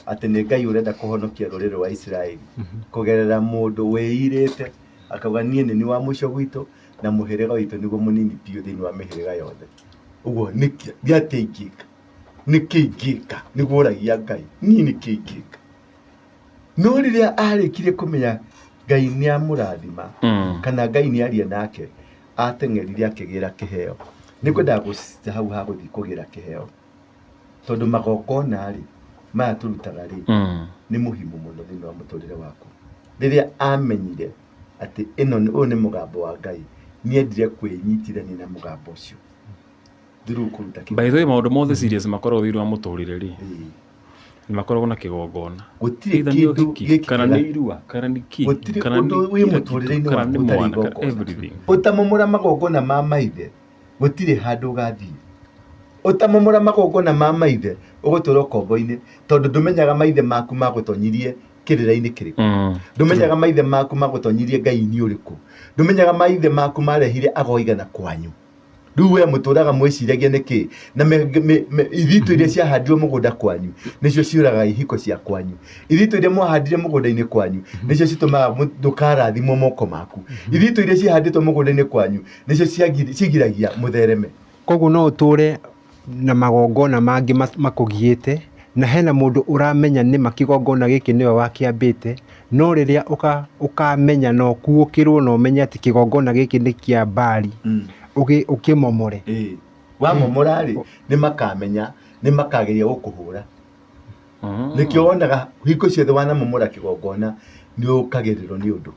atĩ nĩ Ngai ũrenda kũhonokia rũrĩrĩ rwa Isiraeli kũgerera mũndũ wĩirĩte akauga niĩ nĩ niĩ wa mũico gwitũ na mũhĩrĩga witũ nĩguo mũnini biũ thĩinĩ wa mĩhĩrĩga yothe. Ũguo nĩkĩ nĩ atĩa ingĩka, nĩkĩ ingĩka, nĩguo ũragia Ngai, niĩ nĩkĩ ingĩka. No rĩrĩa arĩkirie kũmenya Ngai nĩ amũrathima kana Ngai nĩ aria nake, ateng'erire akĩgĩra kĩheo. Nĩ ngwendaga gũcica hau ha gũthiĩ kũgĩra kĩheo, tondũ magongona rĩ, maya tũrutaga rĩ, nĩ mũhimu mũno thĩinĩ wa mũtũrĩre waku. Rĩrĩa amenyire atĩ ĩno ũyũ nĩ mũgambo wa Ngai, nĩ endire kwĩnyitithania na mũgambo ũcio through kũruta By the way, maũndũ mothe serious makoragwo thĩinĩ wa mũtũrĩre rĩ, nĩ makoragwo na kĩgongona. Gũtirĩ Either nĩ kĩndũ ũhiki, kana gĩkĩkaga nĩ irua, kana nĩ kĩ, gũtirĩ kana nĩ ũndũ wĩ kila kitu, mũtũrĩre-inĩ kana waku nĩ ũtarĩ mwana, kana igongona. everything. Ũtamomora magongona ma maithe gũtirĩ handũ ũgathiĩ. Ũtamomora magongona ma maithe ũgũtũra ũkombo-inĩ, tondũ ndũmenyaga maithe maku magũtonyirie kĩrĩra-inĩ kĩrĩkũ, ndũmenyaga maithe maku magũtonyirie ngai-inĩ ũrĩkũ, ndũmenyaga maithe maku marehire agoigana kwanyu. Rĩu we mũtũraga mwĩciragia nĩkĩ na ithitũ iria ciahandirwo mũgũnda kwanyu nĩcio ciũragaga ihiko cia kwanyu. Ithitũ iria mwahandire mũgũnda-inĩ kwanyu nĩcio citũmaga ndũkarathimwo moko maku. Ithitũ iria cihandĩtwo mũgũnda-inĩ kwanyu nĩcio cigiragia mũthereme. Koguo no ũtũre na magongona mangĩ makũgiĩte, na hena mũndũ ũramenya nĩma kĩgongona gĩkĩ nĩwe wakĩambĩte, no rĩrĩa ũkamenya na ũkuũkĩrwo na ũmenye atĩ kĩgongona gĩkĩ nĩ kĩa Baali, ũkĩmomore. Ĩĩ. Wamomora rĩ, nĩ makamenya, nĩ makageria gũkũhũra. Nĩkĩo wonaga hingo ciothe wanamomora kĩgongona nĩ ũkagĩrĩrwo nĩ ũndũ.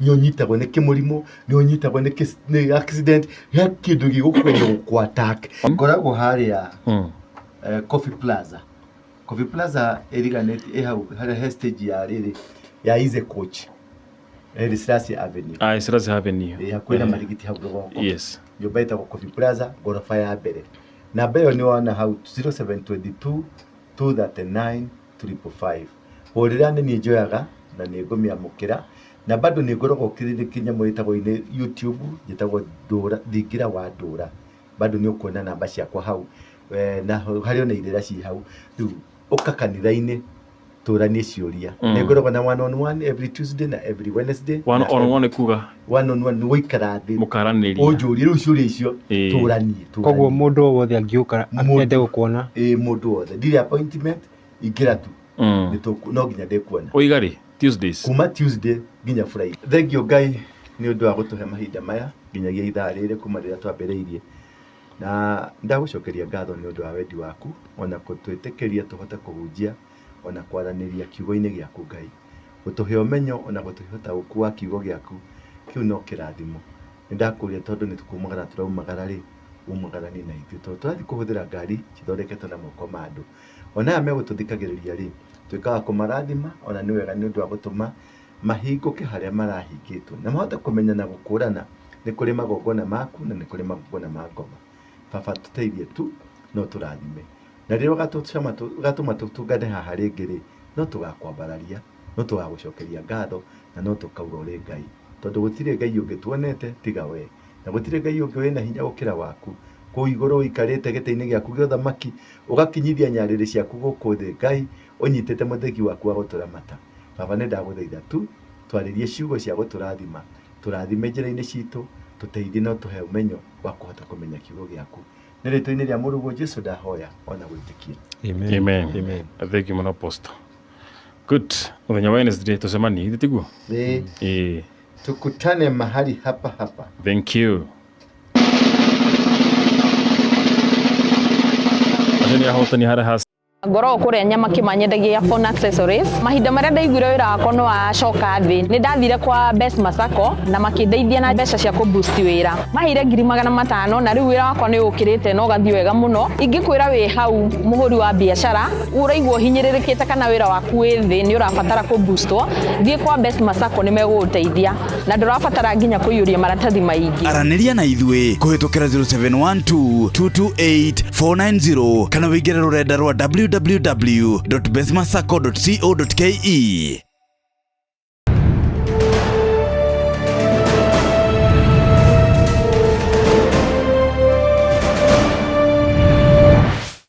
Nĩ ũnyitagwo nĩ kĩmũrimũ, nĩ ũnyitagwo nĩ accident, he kĩndũ gĩgũkũgeria gũkũ attack. Ngoragwo harĩa Coffee Plaza. Coffee Plaza ĩriganĩtie ĩ hau harĩa he stage ya rĩrĩ ya Easy Coach. Haile Selassie Avenue. Ah, Selassie Avenue. Ĩ hakuhĩ na Marigiti hau rũgongo. Yes. Nyũmba ĩtagwo Coffee Plaza ngoroba ya mbere. Namba ĩyo nĩ wona hau 0722 239 555. Hũrĩra nĩ niĩ njoyaga na nĩ ngũmĩamũkĩra. Na bado nĩ ngoragwo kĩnyamũ gĩtagwo YouTube njĩtagwo Ndũra, Thingira wa Ndũra. Bado nĩ ũkuona namba ciakwa hau, na harĩ ona irĩra ci hau. Rĩu ũka kanitha-inĩ tũranie ciũria. Nĩ ngoragwo na one on one every Tuesday na every Wednesday. One on one kuga? One on one nĩ gũikara thĩ. Mũkaranĩria. Ũnjũrie rĩu ciũria icio, tũranie. Koguo mũndũ o wothe angĩũka ende gũkuona? Ĩĩ, mũndũ wothe. Ndirĩ appointment, ingĩra tu. No nginya ndĩkuona. Ũiga rĩ? Tuesdays. Kuma Tuesday nginya Friday. Thengiũ Ngai nĩ ũndũ wa gũtũhe mahinda maya nginyagia ithaa rĩrĩ kuma rĩrĩa twambĩrĩirie. Na ndagũcokeria ngatho nĩ ũndũ wa wendi waku ona gũtwĩtĩkĩria tũhote kũhunjia ona kwaranĩria kiugo-inĩ gĩaku Ngai. Gũtũhe ũmenyo ona gũtũhe ũtaũku wa kiugo gĩaku kĩu no kĩrathimo. Nĩ ndakũria tondũ nĩ kumagara tũraumagara rĩ, umagaranie na ithuĩ tondũ tũrathiĩ kũhũthĩra ngari cithondeketwo na moko ma andũ. Ona aya megũtũthikagĩrĩria rĩ, tuĩka wa kũmarathima ona nĩ wega nĩ ũndũ wa gũtũma mahingũke harĩa marahingĩtwo na mahote kũmenya na gũkũrana nĩ kũrĩ magongona maku na nĩ kũrĩ magongona ma ngoma. Baba tũteithie tu no tũrathime. Na rĩrĩa ũgatũma tũtũngane haha rĩngĩ rĩ, no tũgakwambararia, no tũgagũcokeria ngatho na no tũkauga ũrĩ Ngai. Tondũ gũtirĩ Ngai ũngĩ tuonete tiga we. Na gũtirĩ Ngai ũngĩ wĩna hinya gũkĩra waku. Kũu igũrũ ũikarĩte gĩtĩ-inĩ gĩaku gĩa ũthamaki, ũgakinyithia nyarĩrĩ ciaku gũkũ thĩ Ngai, ũnyitĩte mũthĩgi waku wa gũtũramata. Baba nĩ ndagũthaitha tu, twarĩrie ciugo cia gũtũrathima, tũrathime njĩra-inĩ citũ, tũteithie na ũtũhe ũmenyo wa kũhota kũmenya kiugo gĩaku. Nĩ rĩtwa-inĩ rĩa mũrũguo Jesu ndahoya ona gwĩtĩkia. Amen. Amen. Amen. Thank you mũno Apostle. Good. Mũthenya wa Wednesday tũcemanie, githĩ tiguo? Ĩĩ. Ĩĩ. Tukutane mahali hapa hapa. Thank you. Acio nĩ ahotani harĩa ha Ngoragwo kũrĩa nyama kĩmanyendagia phone accessories. Mahinda marĩa ndaiguire wĩra wakwa nĩ wacoka thĩ, nĩ ndathire kwa Besma Sacco na makĩndeithia na mbeca cia kũ boost wĩra. Maheire 500,000 na rĩu wĩra wakwa nĩ ũkĩrĩte na ũgathiĩ wega mũno. Ingĩkwĩra wĩ hau mũhũri wa biacara, ũraigua ũhinyĩrĩrĩkĩte kana wĩra waku wĩ thĩ nĩ ũrabatara kũ boostwo, thiĩ kwa Besma Sacco nĩ megũgũteithia na ndũrabatara nginya kũiyũria maratathi maingĩ. Aranĩria na ithuĩ kũhĩtũkĩra 0712 228 490 kana wĩingĩre rũrenda rwa www.besmasacco.co.ke.